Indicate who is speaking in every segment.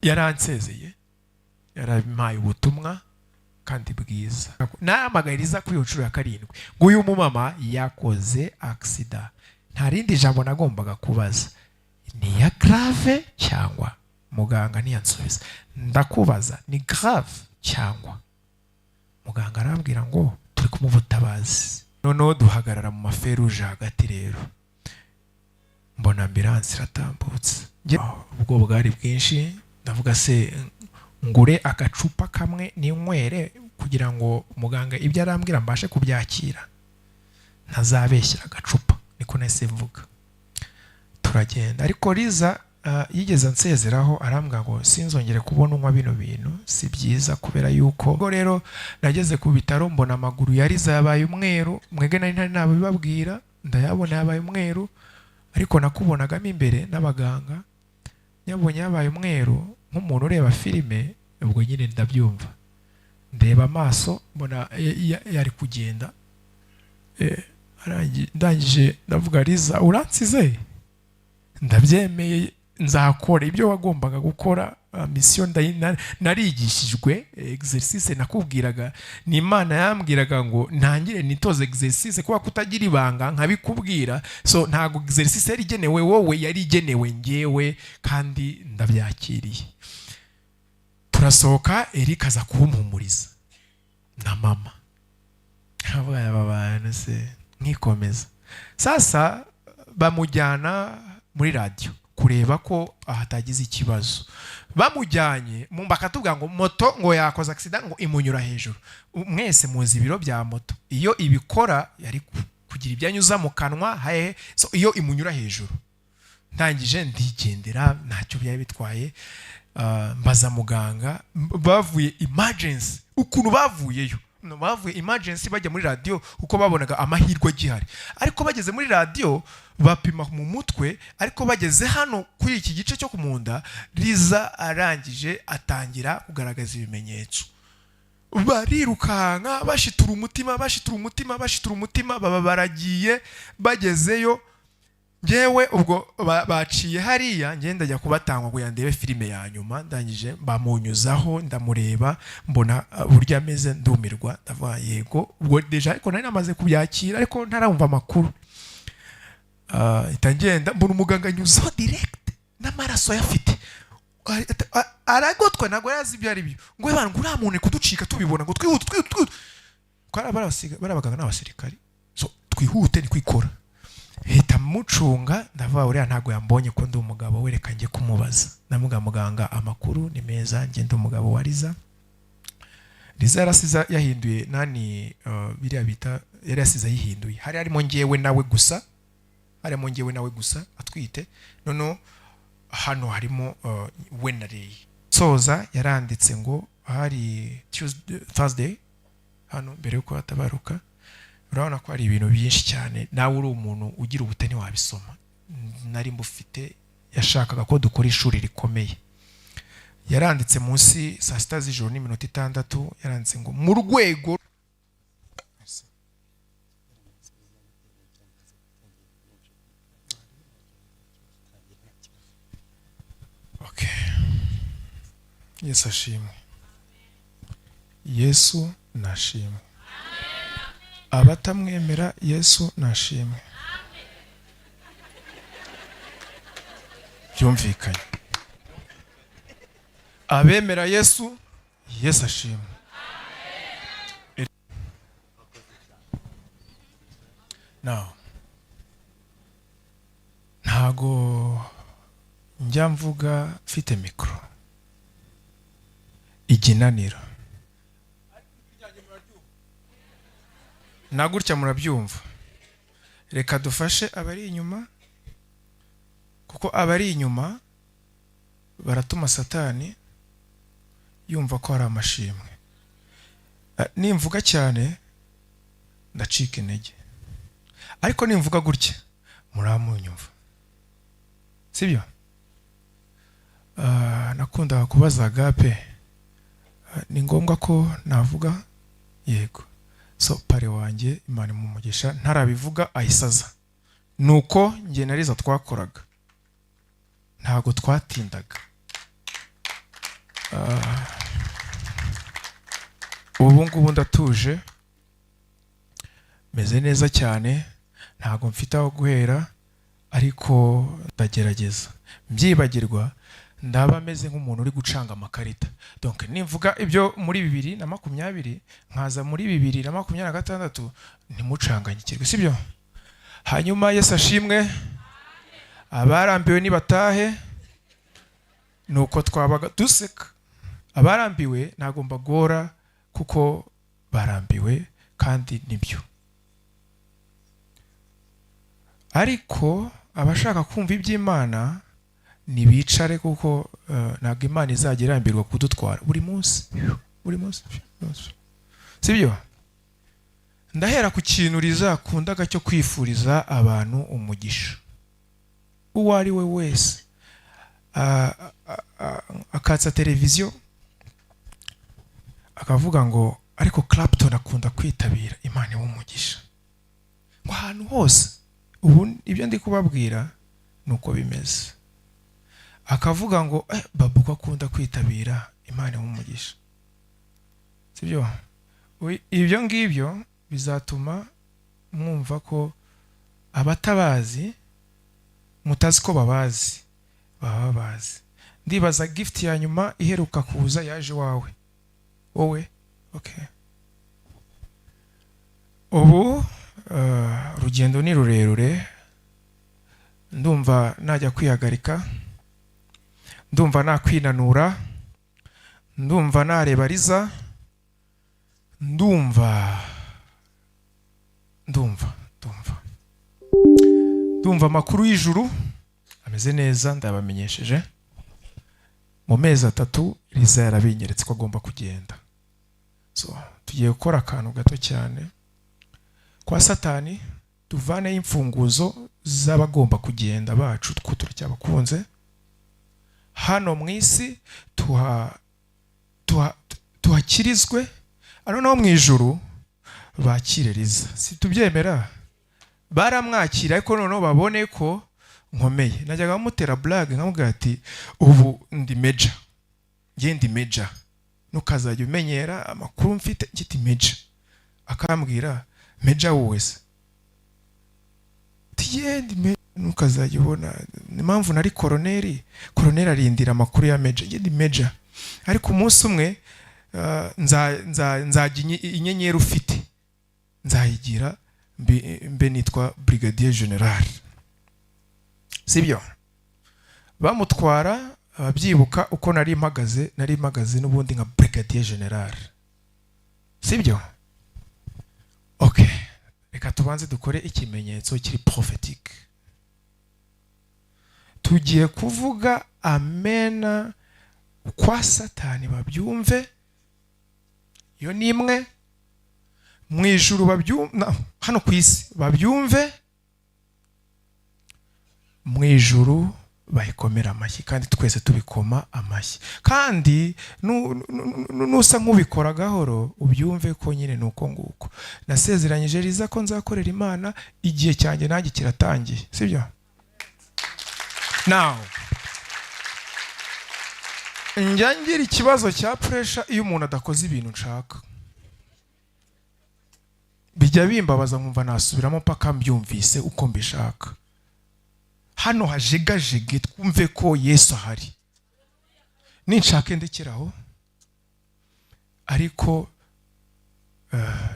Speaker 1: Yaransezeye, yarampaye ubutumwa kandi bwiza. Nahamagaye Liza kuri iyo nshuro ya karindwi ngo uyu mumama yakoze accident. Nta rindi jambo nagombaga kubaza, ni iya grave cyangwa? Muganga ntiyansubiza. Ndakubaza, ni grave cyangwa? Muganga arambwira ngo turi kumuha ubutabazi. Noneho duhagarara mu maferuje hagati rero, mbona ambulance iratambutse. Ubwoba bwari bwinshi. Ndavuga se ngure agacupa kamwe ninywere kugira ngo muganga ibyo arambwira mbashe kubyakira, ntazabeshyira agacupa. Niko nahise mvuga, turagenda. Ariko Liza yigeze ansezeraho, arambwira ngo sinzongere kubona unywa bino bintu, si byiza. Kubera yuko ubwo rero nageze ku bitaro, mbona amaguru ya Liza yabaye umweru. Mwebwe nari ntari nabibabwira, ndayabona yabaye umweru, ariko nakubonagamo imbere n'abaganga. Nyabonye yabaye umweru nk'umuntu ureba filime, ubwo nyine ndabyumva. Ndeba amaso, mbona yari kugenda. Ndangije ndavuga: "Liza, uransize, ndabyemeye, nzakora ibyo wagombaga gukora." Mission narigishijwe exercice nakubwiraga, ni Imana yambwiraga ngo ntangire nitoze exercice, kuba kutagira ibanga nkabikubwira. So ntabwo exercice yari igenewe wowe, yari igenewe njyewe, kandi ndabyakiriye. Turasohoka, Eric aza kumpumuriza na mama. Aravuga, aba bantu se nkikomeza. Sasa bamujyana muri radiyo kureba ko hatagize ikibazo. Bamujyanye bakatubwira ngo moto ngo yakoze accident, ngo imunyura hejuru. Mwese muzi ibiro bya moto, iyo ibikora yari kugira ibyo anyuza mu kanwa hehe. So iyo imunyura hejuru, ndangije ndigendera, ntacyo byari bitwaye. Mbaza muganga, bavuye emergency, ukuntu bavuyeyo. No, bavuye emergency bajya muri radiyo kuko babonaga amahirwe agihari. Ariko bageze muri radiyo bapima mu mutwe, ariko bageze hano kuri iki gice cyo ku munda, Liza arangije atangira kugaragaza ibimenyetso. Barirukanka, bashitura umutima, bashitura umutima, bashitura umutima, baba baragiye. Bagezeyo, ngewe ubwo baciye hariya, ngenda ndajya kubatanga ngo ndebe filime ya nyuma. Ndangije bamunyuzaho, ndamureba, mbona uburyo ameze, ndumirwa. Ndavuga yego, ubwo déjà ariko nari namaze kubyakira, ariko ntaramva amakuru. Mpita ngenda, mbona umuganga anyuzaho direct n'amaraso ayafite, aragotwa, ntabwo yari azi ibyo ari byo. Ngo ebana, ngo uriya muntu ari kuducika tubibona, ngo twihute, twihute, twihute. Ko ari bari abaganga n'abasirikari, so twihute ni kwikora. Hita mucunga, ndavuga uriya ntabwo yambonye ko ndi umugabo we, reka njye kumubaza. Ndamuga: "Muganga, amakuru ni meza, njye ndi umugabo wa Liza." Liza yarasize yahinduye nani, biriya bita, yari yasize ayihinduye. Hari harimo njyewe nawe gusa, harimo njyewe nawe gusa atwite. Noneho hano harimo we na Leyi. Soza yaranditse ngo hari Tuesday, Thursday, hano mbere yuko atabaruka. Urabona ko hari ibintu byinshi cyane, nawe uri umuntu ugira ubute ntiwabisoma, nari mbufite. Yashakaga ko dukora ishuri rikomeye. Yaranditse munsi saa 6 z'ijoro n'iminota 6, yaranditse ngo mu rwego. Okay. Yesu ashimwe, Yesu nashimwe. Abatamwemera, Yesu nashimwe. Byumvikanye. Abemera Yesu, Yesu ashimwe. Now, ntago njya mvuga mfite mikoro iginaniro na gutya, murabyumva. Reka dufashe abari inyuma, kuko abari inyuma baratuma Satani yumva ko hari amashimwe. Nimvuga cyane ndacika intege, ariko nimvuga gutya muramunyumva, sibyo? Nakundaga kubaza Agape, ni ngombwa ko navuga? Yego. So parrain wanjye, Imana imumugisha, ntarabivuga ayisaza. Nuko njye na Liza twakoraga, ntago twatindaga. Ubu ngubu ndatuje, meze neza cyane, ntabwo mfite aho guhera, ariko ndagerageza. Mbyibagirwa ndaba meze nk'umuntu uri gucanga amakarita. Donc nimvuga ibyo muri 2020 nkaza muri 2026, ntimucanganyikirwe, sibyo? Hanyuma Yesu ashimwe. Abarambiwe nibatahe, nuko twabaga duseka. Abarambiwe ntabwo mbagora kuko barambiwe kandi nibyo, ariko abashaka kumva iby'Imana nibicare, kuko ntabwo Imana izajya irambirwa kudutwara buri munsi, buri munsi, sibyo? Ndahera ku kintu rizakundaga cyo kwifuriza abantu umugisha, uwo ari we wese. Akatsa televiziyo akavuga ngo ariko Clapton akunda kwitabira, Imana iwe umugisha, ngo ahantu hose. Ubu ibyo ndi kubabwira ni uko bimeze. Akavuga ngo babu ko akunda kwitabira, Imana iwe umugisha, sibyo? Ibyo ngibyo bizatuma mwumva ko abatabazi, mutazi ko babazi, baba bazi. Ndibaza gift ya nyuma iheruka kuza yaje iwawe wowe. Okay, ubu urugendo ni rurerure, ndumva najya kwihagarika, ndumva nakwinanura, ndumva nareba Riza, ndumva ndumva ndumva ndumva amakuru y'ijuru ameze neza. Ndabamenyesheje, mu mezi 3 Riza yarabinyeretse ko agomba kugenda. So tugiye gukora akantu gato cyane kwa Satani, tuvaneyo imfunguzo z'abagomba kugenda bacu, two turacyabakunze hano mu isi, tuhakirizwe, noneho mu ijuru bakire Riza. Si tubyemera? Baramwakira, ariko noneho babone ko nkomeye. Najyaga mutera blague nkamubwira ati ubu ndi major, njye ndi major, ntukazajya umenyera amakuru mfite, ngiti major. Akambwira major wowe se? Ati ndi major, ntukazajya ubona impamvu nari koroneri. Koroneri arindira amakuru ya major, njye ndi major. Ariko umunsi umwe nzajya inyenyeri ufite nzayigira mbe nitwa brigadier general, sibyo? Bamutwara, ababyibuka uko nari mpagaze, nari mpagaze n'ubundi nka brigadier general, sibyo? Okay, reka tubanze dukore ikimenyetso kiri prophétique. Tugiye kuvuga amena kwa Satani babyumve, iyo ni imwe. Mu ijuru babyumve, hano ku isi babyumve, mu ijuru bayikomera amashyi, kandi twese tubikoma amashyi. Kandi nusa nk'ubikora gahoro, ubyumve ko nyine ni uko nguko. Nasezeranyije Riza ko nzakorera Imana, igihe cyanjye nanjye kiratangiye, sibyo? Now njya ngira ikibazo cya pressure iyo umuntu adakoze ibintu nshaka, bijya bimbabaza, nkumva nasubiramo mpaka mbyumvise uko mbishaka. Hano hajegajege, twumve ko Yesu ahari. Ninshake ndekeraho, ariko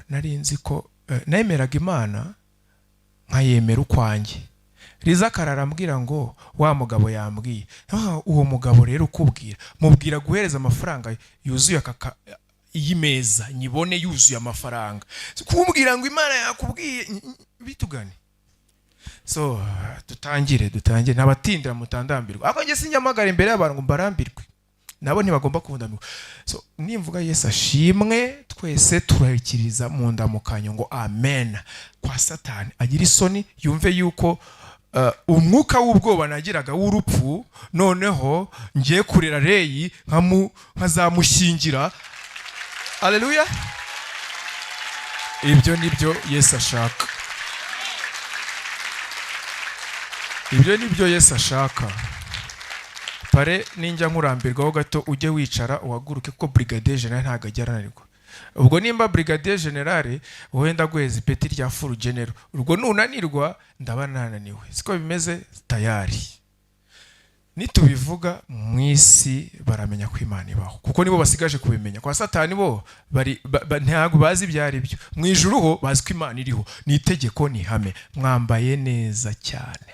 Speaker 1: nari nzi ko nemeraga Imana nkayemera ukwanjye. Riza akarara ambwira ngo wa mugabo yambwiye. Uwo mugabo rero ukubwira, mubwira guhereza amafaranga yuzuye akaka iyi meza nyibone yuzuye amafaranga, kumbwira ngo Imana yakubwiye bitugane. So dutangire, dutangire, ntabatindira, mutandambirwa. Ariko njye sinjyamagara imbere y'abantu ngo mbarambirwe, nabo ntibagomba kundambirwa. So nimvuga Yesu ashimwe, twese turakiriza mu ndamukanyo ngo amen, kwa Satani agira isoni, yumve yuko umwuka w'ubwoba nagiraga w'urupfu, noneho ngiye kurera Reyi nkazamushyingira. Aleluya! Ibyo nibyo Yesu ashaka, ibyo nibyo Yesu ashaka. Pare ninjya nkurambirwaho gato, ujye wicara uhaguruke, kuko brigadier general ntabwo ajya ananirwa. Ubwo nimba brigadier general, wowe ndaguheza ipeti rya full general. Ubwo nunanirwa ndaba nananiwe, siko bimeze? Tayari nitubivuga mu isi baramenya ko Imana ibaho, kuko nibo basigaje kubimenya. Kwa Satani bo bari ntabwo bazi ibyo ari byo. Mu ijuru ho bazi ko Imana iriho, ni itegeko, ni ihame. Mwambaye neza cyane,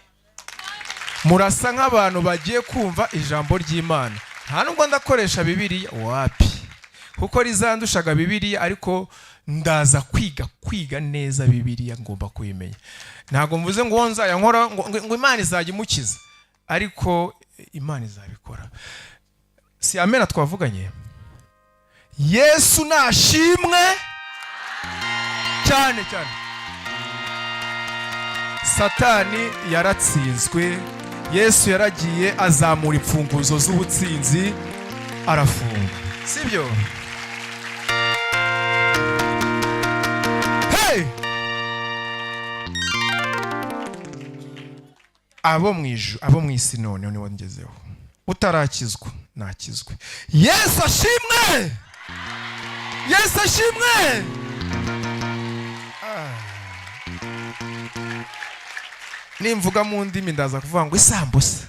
Speaker 1: murasa nk'abantu bagiye kumva ijambo ry'Imana. Nta nubwo ndakoresha Bibiliya, wapi, kuko rizandushaga Bibiliya, ariko ndaza kwiga neza Bibiliya, ngomba kuyimenya. Ntabwo mvuze ngo uwo nzajya nkora ngo Imana izajya imukiza, ariko Imana izabikora. Si amena? Twavuganye. Yesu nashimwe cyane cyane. Satani yaratsinzwe. Yesu yaragiye azamura imfunguzo z'ubutsinzi, arafunga, sibyo? Hey! Abo mu ijuru, abo mu isi, none niwo ngezeho. Utarakizwa nakizwe. Yesu ashimwe, Yesu ashimwe. Ah. Nimvuga mu ndimi ndaza kuvuga ngo isambusa.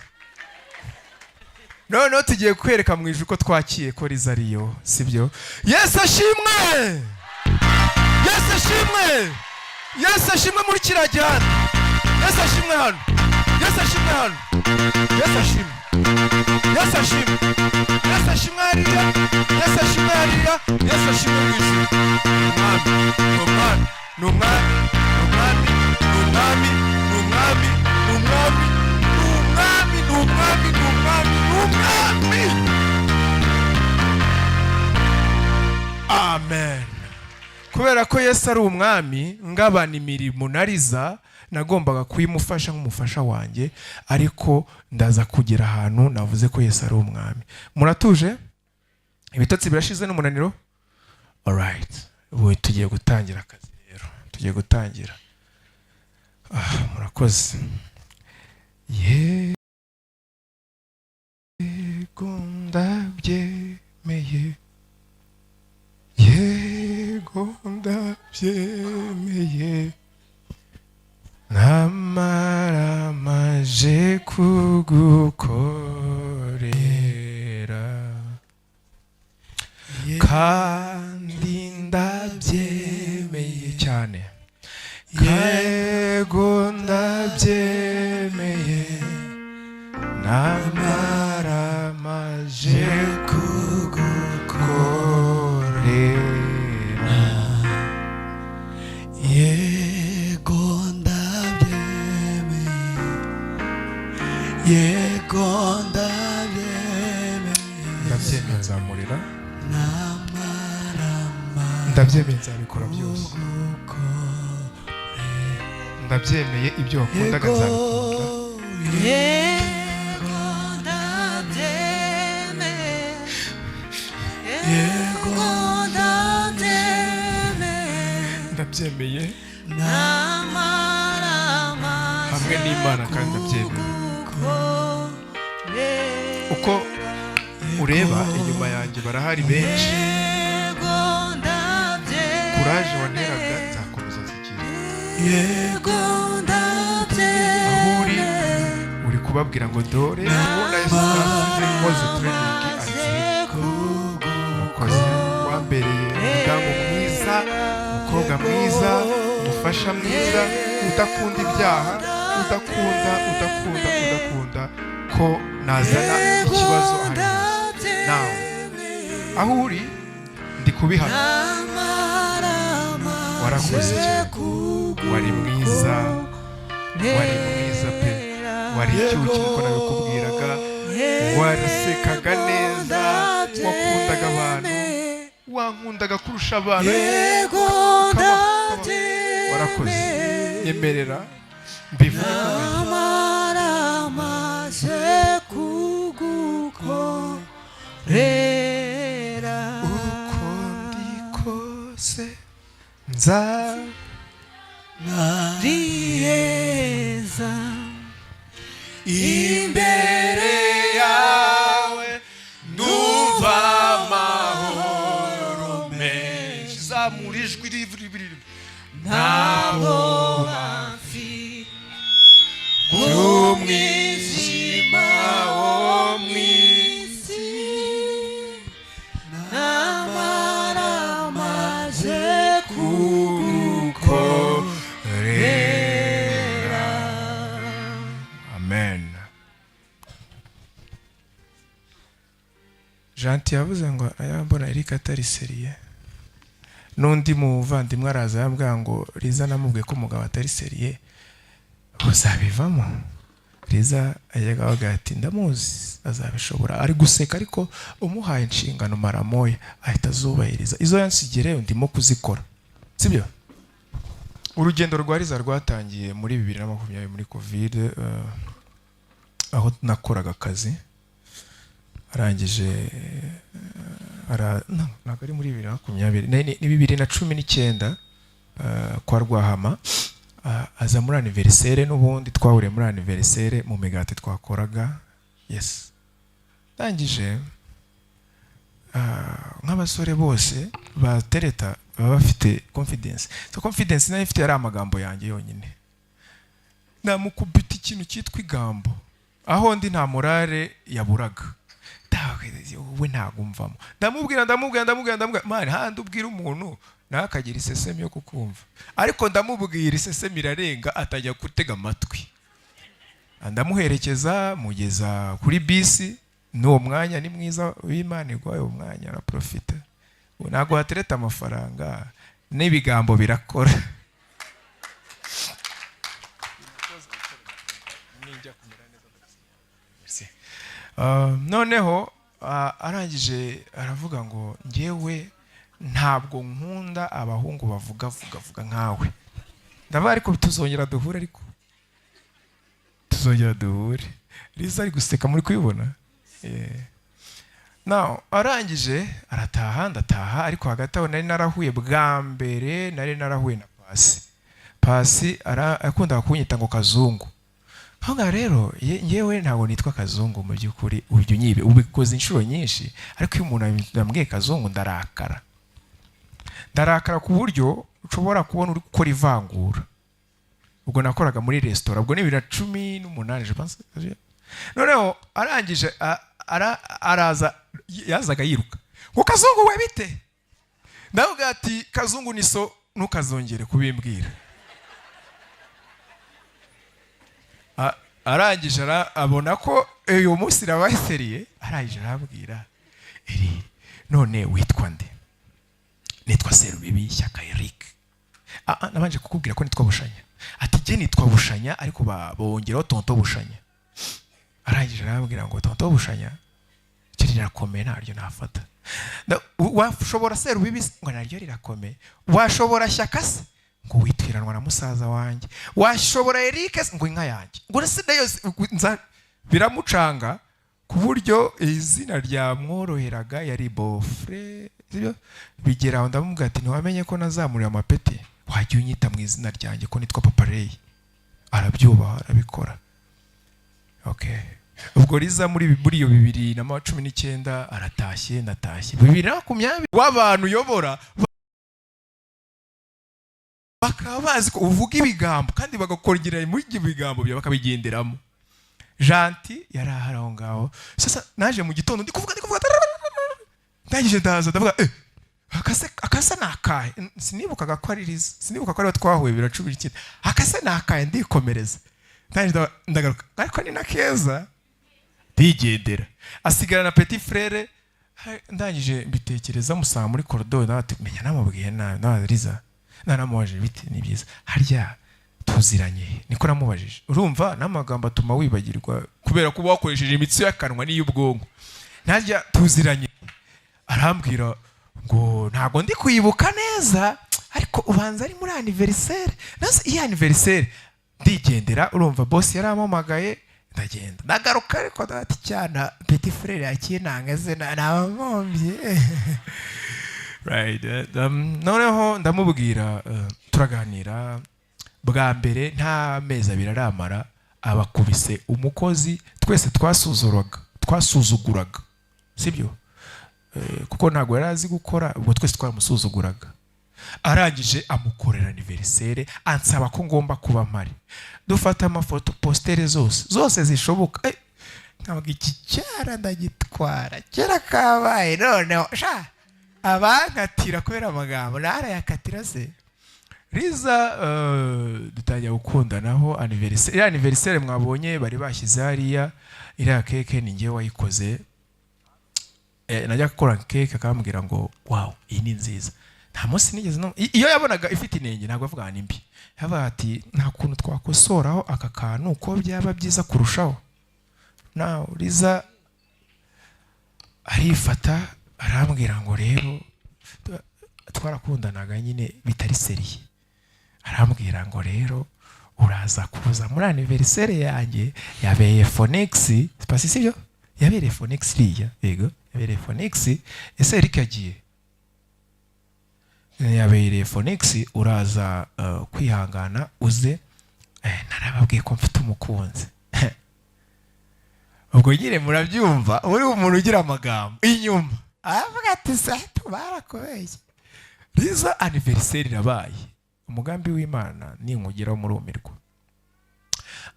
Speaker 1: Noneho tugiye kwereka mu ijuru ko twakiye ko riza ariyo, sibyo? Yesu ashimwe, Yesu ashimwe, Yesu ashimwe muri kiriya gihano. Yesu ashimwe hano, Yesu ashimwe hano, Yesu ashimwe, Yesu ashimwe, Yesu ashimwe hariya, Yesu ashimwe hariya, Yesu ashimwe mu ijuru. Ni umwami, ni umwami, ni umwami, ni umwami, ni umwami, ni umwami, ni umwami, ni umwami, ni umwami, ni umwami. Amen. Kubera ko Yesu ari umwami, ngabana imirimo nariza nagombaga kuyimufasha nk'umufasha wanjye, ariko ndaza kugera ahantu navuze ko Yesu ari umwami. Muratuje? Ibitotsi birashize n'umunaniro? Alright, ubu tugiye gutangira akazi rero, tugiye gutangira. Ah, murakoze. Yego, ndabyemeye, yego, ndabyemeye, ntamaramaje kugukorera, kandi ndabyemeye cyane. Yego, ndabyemeye, ntamaramaje kugukorera.
Speaker 2: Yego, ndabyemeye, yego, ndabyemeye.
Speaker 1: Ndabyemeye, nzamurira.
Speaker 2: N'amarama.
Speaker 1: Ndabyemeye, nzabikora byose. Ndabyemeye, ibyo wakundaga nzabikunda.
Speaker 3: Yego, ndabyemeye, yego, ndabyemeye.
Speaker 1: Ndabyemeye.
Speaker 3: N'amarama.
Speaker 1: Hamwe n'Imana, kandi ndabyemeye. Uko ureba inyuma yanjye barahari benshi.
Speaker 3: Yego, ndabyemeye.
Speaker 1: Courage wanteraga nzakomeza nzigire.
Speaker 2: Yego.
Speaker 1: Aho uri, uri kubabwira ngo dore uwo nasize nkoze training azi. Urakoze, wambereye umudamu mwiza, umukobwa mwiza, umufasha mwiza, udakunda ibyaha, udakunda ko nazana ikibazo aho ari hose. Nawe aho uri ndi kubihamya, warakoze cyane, wari mwiza, wari mwiza pe, wari icyuki nkuko nabikubwiraga, wasekaga neza, wakundaga abantu, wankundaga kurusha abantu.
Speaker 3: Yego.
Speaker 1: Come on, come on. Warakoze, nyemerera mbivuge komeye.
Speaker 3: Amaramaje kugukorera.
Speaker 1: Uko ndi kose nza
Speaker 3: Riyeza imbere
Speaker 1: yawe.
Speaker 3: Ntabwo mfite umwijima wo mu isi, namaramaje kugukorera.
Speaker 1: Amen. Janti yavuze ngo aya mbona Eric atari sérieux. N'undi muvandimwe araza yambwira ngo Liza namubwiye ko umugabo atari sérieux, uzabivamo. Liza ajyaga avuga ati ndamuzi azabishobora, ari guseka, ariko umuhaye inshingano maramoya ahita azubahiriza. Izo yansigiye rero ndimo kuzikora, sibyo? Urugendo rwa Liza rwatangiye muri 2020 muri Covid, aho nakoraga akazi. Arangije no, ntabwo ari muri 2020, ni 2019, kwa Rwahama. Aza muri anniversaire. N'ubundi twahuriye muri anniversaire mu migati twakoraga. Yes, ndangije, nk'abasore bose batereta baba bafite confidence. So confidence nayo ifite yari amagambo yanjye yonyine. Namukubita ikintu cyitwa igambo, aho ndi nta morale yaburaga. We ntabwo mvamo, ndamubwira, ndamubwira, ndamubwira, ndamubwira. Man, handi ubwira umuntu nawe akagira isesemi yo kukumva, ariko ndamubwira isesemi irarenga, atajya gutega amatwi. Ndamuherekeza mugeza kuri bisi. N'uwo mwanya ni mwiza w'Imana iguhaye uwo mwanya, araprofita. Ntabwo watereta amafaranga, n'ibigambo birakora. Merci. Noneho arangije aravuga ngo njyewe ntabwo nkunda abahungu bavuga vuga vuga nkawe. Ndavuga ariko tuzongera duhure, ariko tuzongera duhure. Liza ari guseka, muri kubibona. Yeah. Now arangije arataha, ndataha. Ariko hagati aho nari narahuye bwa mbere, nari narahuye na Pasi. Pasi yakundaga kunyita ngo Kazungu. Aho ngaho rero njyewe ntabwo nitwa Kazungu mu by'ukuri, ujya unyibe ubikoze inshuro nyinshi. Ariko iyo umuntu yambwiye Kazungu ndarakara, ndarakara ku buryo ushobora kubona uri gukora ivangura. Ubwo nakoraga muri resitora, ubwo ni 2018, je pense. Noneho arangije araza, yazaga yiruka ngo "Kazungu we, bite?" Ndavuga ati "Kazungu ni so, ntukazongere kubimbwira." Arangije abona ko uyu munsi irabaseriye. Arangije arambwira eri "None witwa nde?" "Nitwa Serubibi Shyaka Eric." "Ah, ah, nabanje kukubwira ko nitwa Bushanya." Ati "Jye nitwa Bushanya, ariko bongeraho tonto Bushanya." Arangije arambwira ngo "Tonto Bushanya cyo rirakomeye, ntaryo nafata." "Washobora Serubibi se?" Ngo "Naryo rirakomeye." "Washobora Shyaka se?" Ngo "Witwiranwa na musaza wanjye." "Washobora Eric se?" Ngo "Inka yanjye." Ngo "Se nayo biramucanga ku buryo izina ryamworoheraga yari bofre, sibyo? Bigera aho ndamubwira ati "Ntiwamenye ko nazamuriye amapeti? Wajya unyita mu izina ryanjye ko nitwa Papa Ray." Arabyubaha, arabikora. Okay, ubwo Riza muri iyo 2019 aratashye, natashye 2020. W'abantu uyobora bakaba bazi ko uvuga ibigambo kandi bagakongera muri ibyo bigambo byawe bakabigenderamo. Janti yari ahari aho ngaho. Sasa naje mu gitondo ndi kuvuga, ndi kuvuga, ndangije ndaza ndavuga akase, akase ni akahe? Sinibukaga ko ari Liza, sinibuka ko ariwe twahuye 2019. Akase ni akahe? Ndikomereza, ndangije ndagaruka, ariko ni na keza, ndigendera, asigara na petit frère. Ndangije mbitekereza, musanga muri koridoro, nawe ati menya namubwiye nabi. Nawe Liza naramubajije biti "Ni byiza, harya tuziranye?" Niko namubajije. Urumva n'amagambo atuma wibagirwa kubera kuba wakoresheje imitsi y'akanwa n'iy'ubwonko. "Ntarya tuziranye?" Arambwira ngo "Ntabwo ndi kwibuka neza, ariko ubanza ari muri anniversaire." Nase iyi anniversaire, ndigendera. Urumva boss yarampamagaye, ndagenda, ndagaruka, ariko ndati cyana petit frère yakinanga se nabamombye. Right. Noneho ndamubwira, turaganira bwa mbere. Nta mezi 2 aramara abakubise umukozi twese twasuzuguraga, sibyo? Kuko ntabwo yari azi gukora, ubwo twese twaramusuzuguraga. Arangije amukorera anniversaire, ansaba ko ngomba kuba mpari, dufata amafoto, poster zose zose zishoboka. Ntabwo iki cyara ndagitwara kera kabaye. Noneho sha abankatira kubera amagambo narayakatira se. Riza, dutangira gukundanaho. Anniversaire, iriya anniversaire mwabonye bari bashyize hariya, iriya cake ni njyewe wayikoze. Najya gukora cake akambwira ngo: "Wow, iyi ni nziza." Nta munsi nigeze iyo yabonaga ifite inenge ntabwo avuga ni mbi, yavuga ati: "Nta kuntu twakosoraho aka kantu ko byaba byiza kurushaho?" Nawe Riza arifata arambwira ngo rero twarakundanaga nyine bitari sérieux, arambwira ngo: "Rero uraza kuza muri anniversaire yanjye yabereye Phoenix." Pasi sibyo, yabereye Phoenix iriya, yego, yabereye Phoenix. Ese Eric yagiye? Yabereye Phoenix, uraza kwihangana uze. Narababwiye ko mfite umukunzi. Ubwo nyine murabyumva, uri umuntu ugira amagambo inyuma aravuga ati: "Sato barakubeshye." Riza, anniversaire irabaye. Umugambi w'Imana ninkugeraho murumirwa.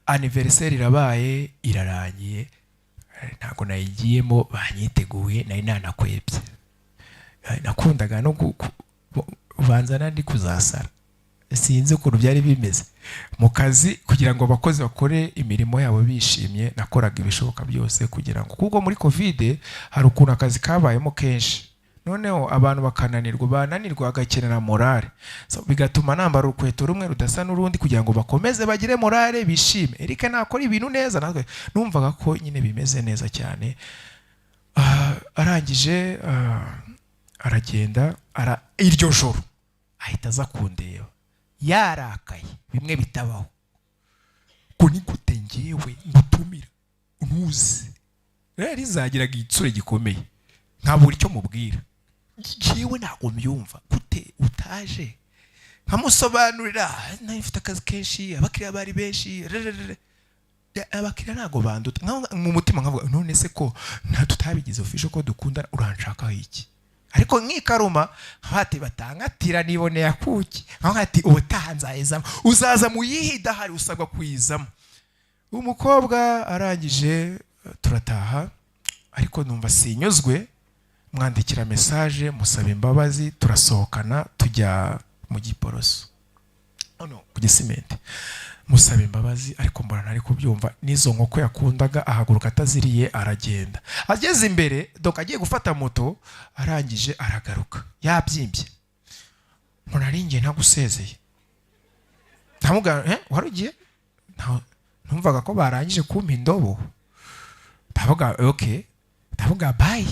Speaker 1: Anniversaire irabaye, irarangiye. Ntabwo nayigiyemo, banyiteguye, nari nanakwebye. Nakundaga no ubanza nari kuzasara, sinzi ukuntu byari bimeze mu kazi. Kugira ngo abakozi bakore imirimo yabo bishimye, nakoraga ibishoboka byose kugira ngo, kuko muri COVID hari ukuntu akazi kabayemo kenshi, noneho abantu bakananirwa, bananirwa bagakenera morale. So, bigatuma nambara urukweto rumwe rudasa n'urundi kugira ngo bakomeze bagire morale, bishime. Eric nakora ibintu neza, natwe numvaga ko nyine bimeze neza cyane. Arangije aragenda iryo joro ahita aza kundeba yarakaye bimwe bitabaho, ngo ni gute ngewe ngutumira ntuzi? Rero rizagiraga igitsure gikomeye, nkabura icyo mubwira. Njyewe ntabwo mbyumva gute utaje? Nkamusobanurira: nari mfite akazi kenshi, abakiriya bari benshi, rererere. Abakiriya ntabwo banduta. Mu mutima nkavuga: "None se ko nta tutabigize official ko dukundana, uranshakaho iki?" Ariko nkikaruma nkati batankatira, niboneye akuki, nkati ubutaha nzayizamo, uzaza mu yihe idahari, usabwa kuyizamo. Umukobwa arangije turataha, ariko numva sinyuzwe, mwandikira message musaba imbabazi, turasohokana tujya mu Giporoso. Oh no, ku Gisimenti, musaba imbabazi, ariko mbona ntari kubyumva. N'izo nkoko yakundaga ahaguruka ataziriye, aragenda. Ageze imbere, donc agiye gufata moto, arangije aragaruka yabyimbye ngo nari ngiye ntagusezeye. Ndamubwira: "Wari ugiye?" Numvaga ko barangije kumpa indobo. Ndavuga: "Okay." Ndavuga: "Bye."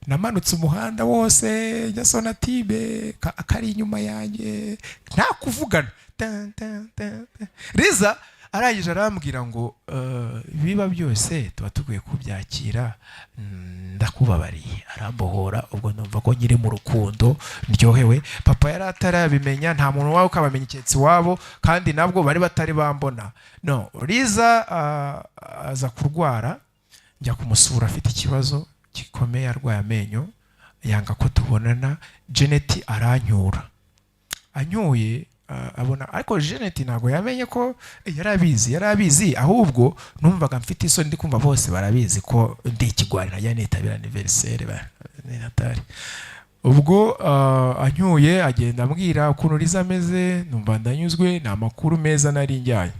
Speaker 1: Namanutse umuhanda wose njya Sonatube, kari inyuma yanjye, nta kuvugana. Tan, tan, tan, tan. Riza arangije arambwira ngo: "Ibiba byose tuba tugwiye kubyakira, ndakubabariye." Arambohora. Ubwo numva ko nkiri mu rukundo ndyohewe. Papa yari atarabimenya, nta muntu wawe ukabamenya keretse iwabo, kandi nabwo bari batari bambona. No Riza aza kurwara, njya kumusura afite ikibazo gikomeye, arwaye amenyo, yanga ko tubonana. Janet aranyura, anyuye abona, ariko Janet ntabwo yamenye ko yari abizi, yari abizi. Ahubwo numvaga mfite isoni, ndi kumva bose barabizi ko ndi ikigwari, najya nitabira anniversaire ni natari. Ubwo anyuye agenda ambwira ukuntu Liza ameze, numva ndanyuzwe, ni amakuru meza nari njyanye.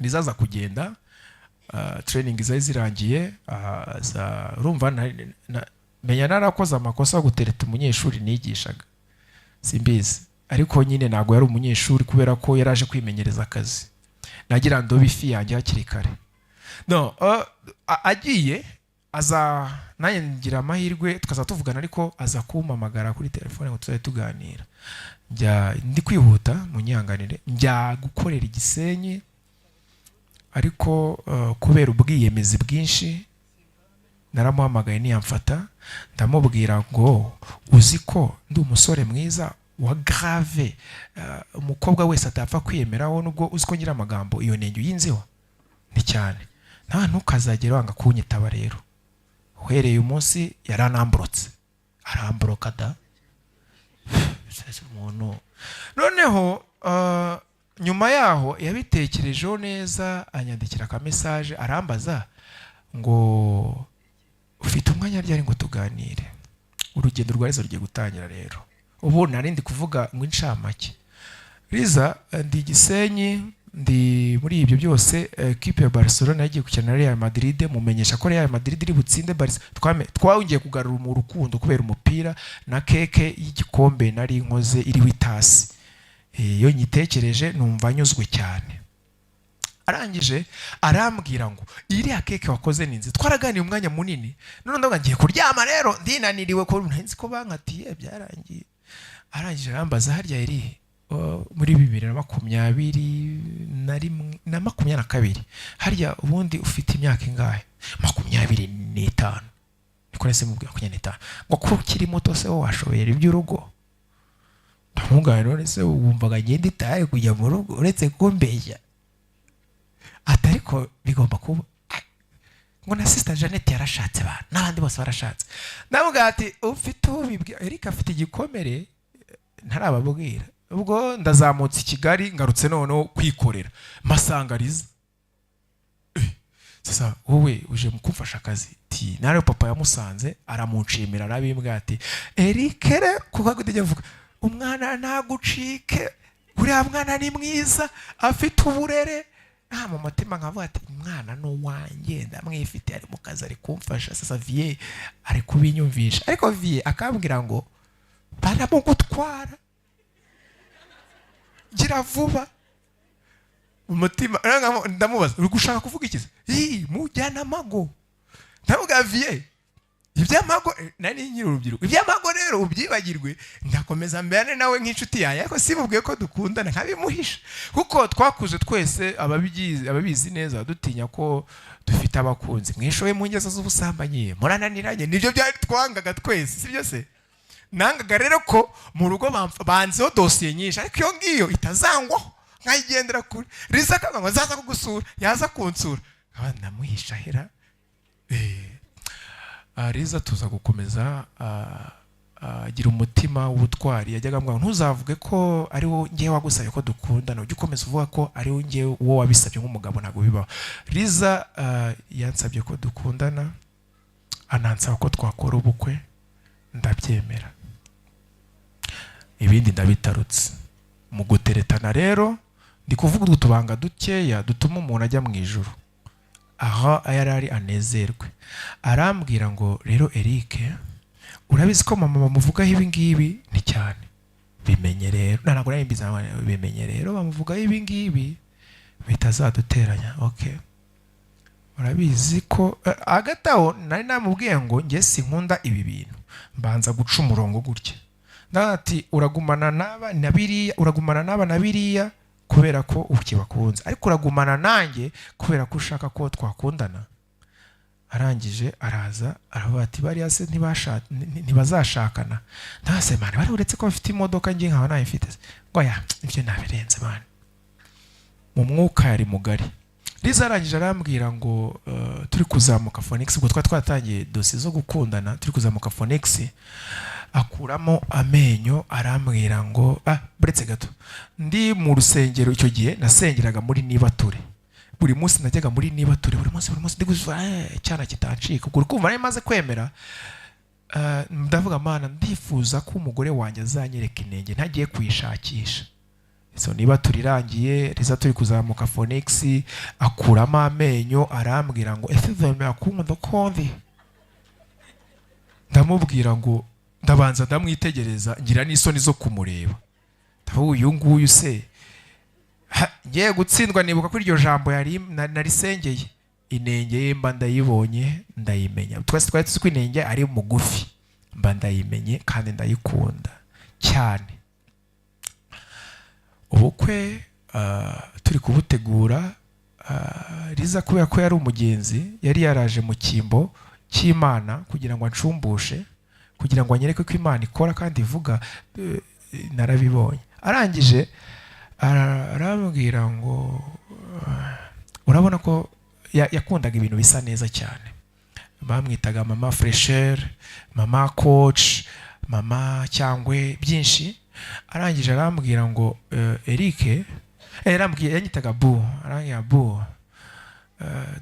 Speaker 1: Liza aza kugenda, training zari zirangiye, aza urumva menya narakoze amakosa yo gutereta umunyeshuri nigishaga, simbizi, ariko nyine ntabwo yari umunyeshuri kubera ko yari aje kwimenyereza akazi. Nagira ndobe ifi yanjye hakiri kare. No agiye aza, nanjye ngira amahirwe tukaza tuvugana, ariko aza kumpamagara kuri telefone ngo tuzajye tuganira. Njya ndi kwihuta, munyihanganire, njya gukorera Igisenyi, ariko kubera ubwiyemezi bwinshi naramuhamagaye ntiyamfata. Ndamubwira ngo: "Uzi ko ndi umusore mwiza wa grave, umukobwa wese atapfa kwiyemeraho, nubwo uzi ko ngira amagambo, iyo nenge uyinziho ni cyane, nta ntukazagere wanga kunyitaba." Rero uhereye umunsi yaranamburotse, aramboroka da. Umuntu noneho nyuma yaho yabitekerejeho neza, anyandikira aka message, arambaza ngo: "Ufite umwanya ryari ngo tuganire?" Urugendo rwa Liza rugiye gutangira rero. Ubu nari ndi kuvuga ngo incamake Liza, ndi Gisenyi, ndi muri ibyo byose, ekipe ya Barcelona yagiye gukina na Real Madrid, mumenyesha ko Real Madrid iri butsinde Barca. Twongeye kugarura mu rukundo kubera umupira na keke y'igikombe nari nkoze iriho itasi. Iyo nyitekereje numva nyuzwe cyane. Arangije arambwira ngo: "Iriya keke wakoze ni nziza." Twaraganiye umwanya munini. None ndavuga ngiye kuryama rero, ndinaniriwe ko nzi ko bankatiye byarangiye. Arangije arambaza: "Harya iri muri 2021 na 22, harya ubundi ufite imyaka ingahe?" 25, niko nahise mubwira, 25. Ngo: "Ko ukiri muto se, wowe washobora iby'urugo?" Ndamubwira: "None se wumvaga ngenda itaye kujya mu rugo uretse kumbeshya?" Ati: "Ariko bigomba kuba." Ngo: "Na Sister Jeannette yarashatse ba, n'abandi bose barashatse." Ndamubwira ati: "Ufite ubibwira Eric afite igikomere ntarababwira." Ubwo ndazamutse i Kigali, ngarutse noneho kwikorera, mpasanga Liza. "Sasa wowe uje mu kumfasha akazi?" Ti nawe papa yamusanze, aramunshimira, arabimbwira ati: "Eric rero, kuko akujya avuga umwana ntagucike, uriya mwana ni mwiza, afite uburere." Nta mu mutima nkavuga ati: "Umwana ni uwanjye, ndamwifite, ari mu kazi, ari kumfasha." Sasa vieux ari kubinyumvisha, ariko vieux akambwira ngo: "Baramugutwara, gira vuba." Umutima ndamubaza: "Uri gushaka kuvuga iki se?" "Ii, mujyana amago." Ndavuga: "Vieux, iby'amago nari nkiri urubyiruko, iby'amago rero ubyibagirwe." Ndakomeza mbane nawe nk'inshuti yanjye, ariko simubwiye ko dukundana, nkabimuhisha, kuko twakuze twese ababigize, ababizi neza, dutinya ko dufite abakunzi. Mwishoye mu ngeso z'ubusambanyi, murananiranye, nibyo byari twangaga twese, sibyo se? Nangaga rero ko mu rugo banzeho dosiye nyinshi, ariko iyo ngiyo itazangwaho, nkayigendera kure. Liza akavuga ngo zaza kugusura, yaza kunsura nkaba ndamuhisha hera. Liza tuza gukomeza, agira umutima w'ubutwari. Yajyaga ambwira ngo: "Ntuzavuge ko ari wowe ngewe wagusabye ko dukundana, ujye ukomeza uvuga ko ari wowe ngewe uwo wabisabye nk'umugabo, ntabwo bibaho." Liza yansabye ko dukundana, anansaba ko twakora ubukwe, ndabyemera, ibindi ndabitarutse. Mu guteretana rero, ndi kuvuga utubanga dukeya dutuma umuntu ajya mu ijuru aho yari ari anezerwe. Arambwira ngo: "Rero Eric, urabizi ko mama bamuvugaho ibi ngibi?" Ni cyane, "Bimenye rero." Ntabwo nari mbizi. "Bimenye rero, bamuvugaho ibi ngibi bitazaduteranya." Okay, urabizi ko hagati aho nari namubwiye ngo njye sinkunda ibi bintu, mbanza guca umurongo gutya. Ndavuga ati: "Uragumana n'aba na biriya, uragumana n'aba na biriya kubera ko ukibakunze, ariko uragumana nanjye kubera ko ushaka ko twakundana." Arangije araza aravuga ati: "Bariya se ntibazashakana?" Ntase man, bari uretse ko bafite imodoka, njye nkaba nayifite se? Ngo: "Ya, ibyo nabirenze man." Mu mwuka yari mugari. Liza arangije arambwira ngo turi kuzamuka Phoenix, ubwo twari twatangiye dosiye zo gukundana, turi kuzamuka Phoenix, akuramo amenyo, arambwira ngo, buretse gato, ndi mu rusengero icyo gihe nasengeraga muri Nibature. Buri munsi najyaga muri Nibature, buri munsi, buri munsi, ndi gusa cyana kitancika. Ubwo uri kumva nari maze kwemera. Ndavuga: "Mana, ndifuza ko umugore wanjye azanyereka inenge ntagiye kuyishakisha." So niba turirangiye, Liza turi kuzamuka Phoenix, akuramo amenyo, arambwira ngo: "Ese uzemera kunkunda uko ndi?" Ndamubwira ngo, ndabanza ndamwitegereza, ngira n'isoni zo kumureba. Ndavuga: "Uyu nguyu se?" Ha, ngiye gutsindwa, nibuka ko iryo jambo yari narisengeye, inenge ye mba ndayibonye, ndayimenya. Twese twari tuzi ko inenge ari mugufi, mba ndayimenye kandi ndayikunda cyane. Ubukwe turi kubutegura, Liza kubera ko yari umugenzi, yari yaraje mu cyimbo cy'Imana kugira ngo anshumbushe, kugira ngo anyereke ko Imana ikora kandi ivuga. Narabibonye. Arangije arambwira ngo urabona ko yakundaga ibintu bisa neza cyane. Bamwitaga mama fresher, mama coach, mama cyangwe byinshi. Arangije arambwira ngo Eric, yarambwiye, yanyitaga bu, arambwira bu,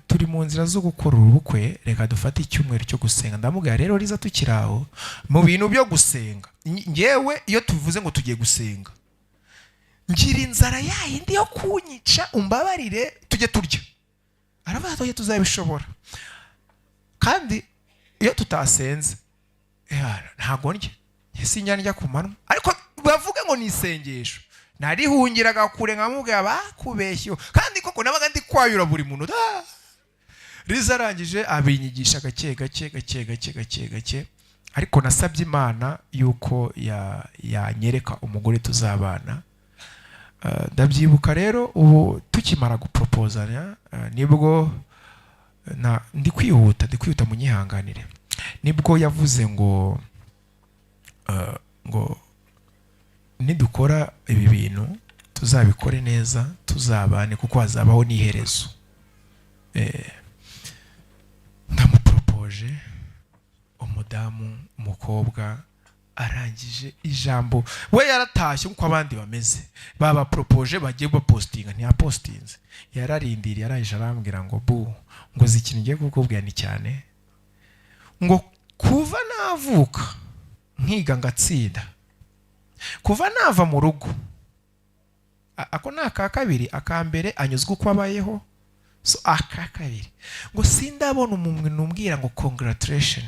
Speaker 1: turi mu nzira zo gukora ubukwe, reka dufate icyumweru cyo gusenga. Ndamubwira rero Liza, tukiri aho mu bintu byo gusenga, njyewe iyo tuvuze ngo tugiye gusenga ngira inzara yayindi yo kunyica, umbabarire, tujye turya. Aravuga ati tuzabishobora. Kandi iyo tutasenze, ntago ndya. Njye sinjya ndya ku manywa, ariko bavuge ngo ni isengesho, narihungiraga kure, nkamubwira bakubeshye. Kandi koko nabaga ndi kwayura buri muntu. Liza arangije abinyigisha gake gake gake gake gake gake, ariko nasabye Imana yuko yanyereka umugore tuzabana. Ndabyibuka rero ubu tukimara guproposanya, nibwo na ndi kwihuta, ndi kwihuta, munyihanganire, nibwo yavuze ngo ngo nidukora ibi bintu tuzabikore neza, tuzabane, kuko hazabaho n'iherezo. Ndamuporopoje umudamu, umukobwa arangije ijambo, we yaratashye nk'uko abandi bameze, babaporopoje bagiye bapositinga, ntiyapositinze, yararindiriye. Arangije arambwira ngo bu, ngo uzi ikintu ngiye kukubwira ni cyane, ngo kuva navuka nkiga ngatsinda, kuva nava mu rugo, ako ni aka kabiri, aka mbere anyuzwe uko abayeho, so aka kabiri ngo sindabona umuntu umbwira ngo congratulation,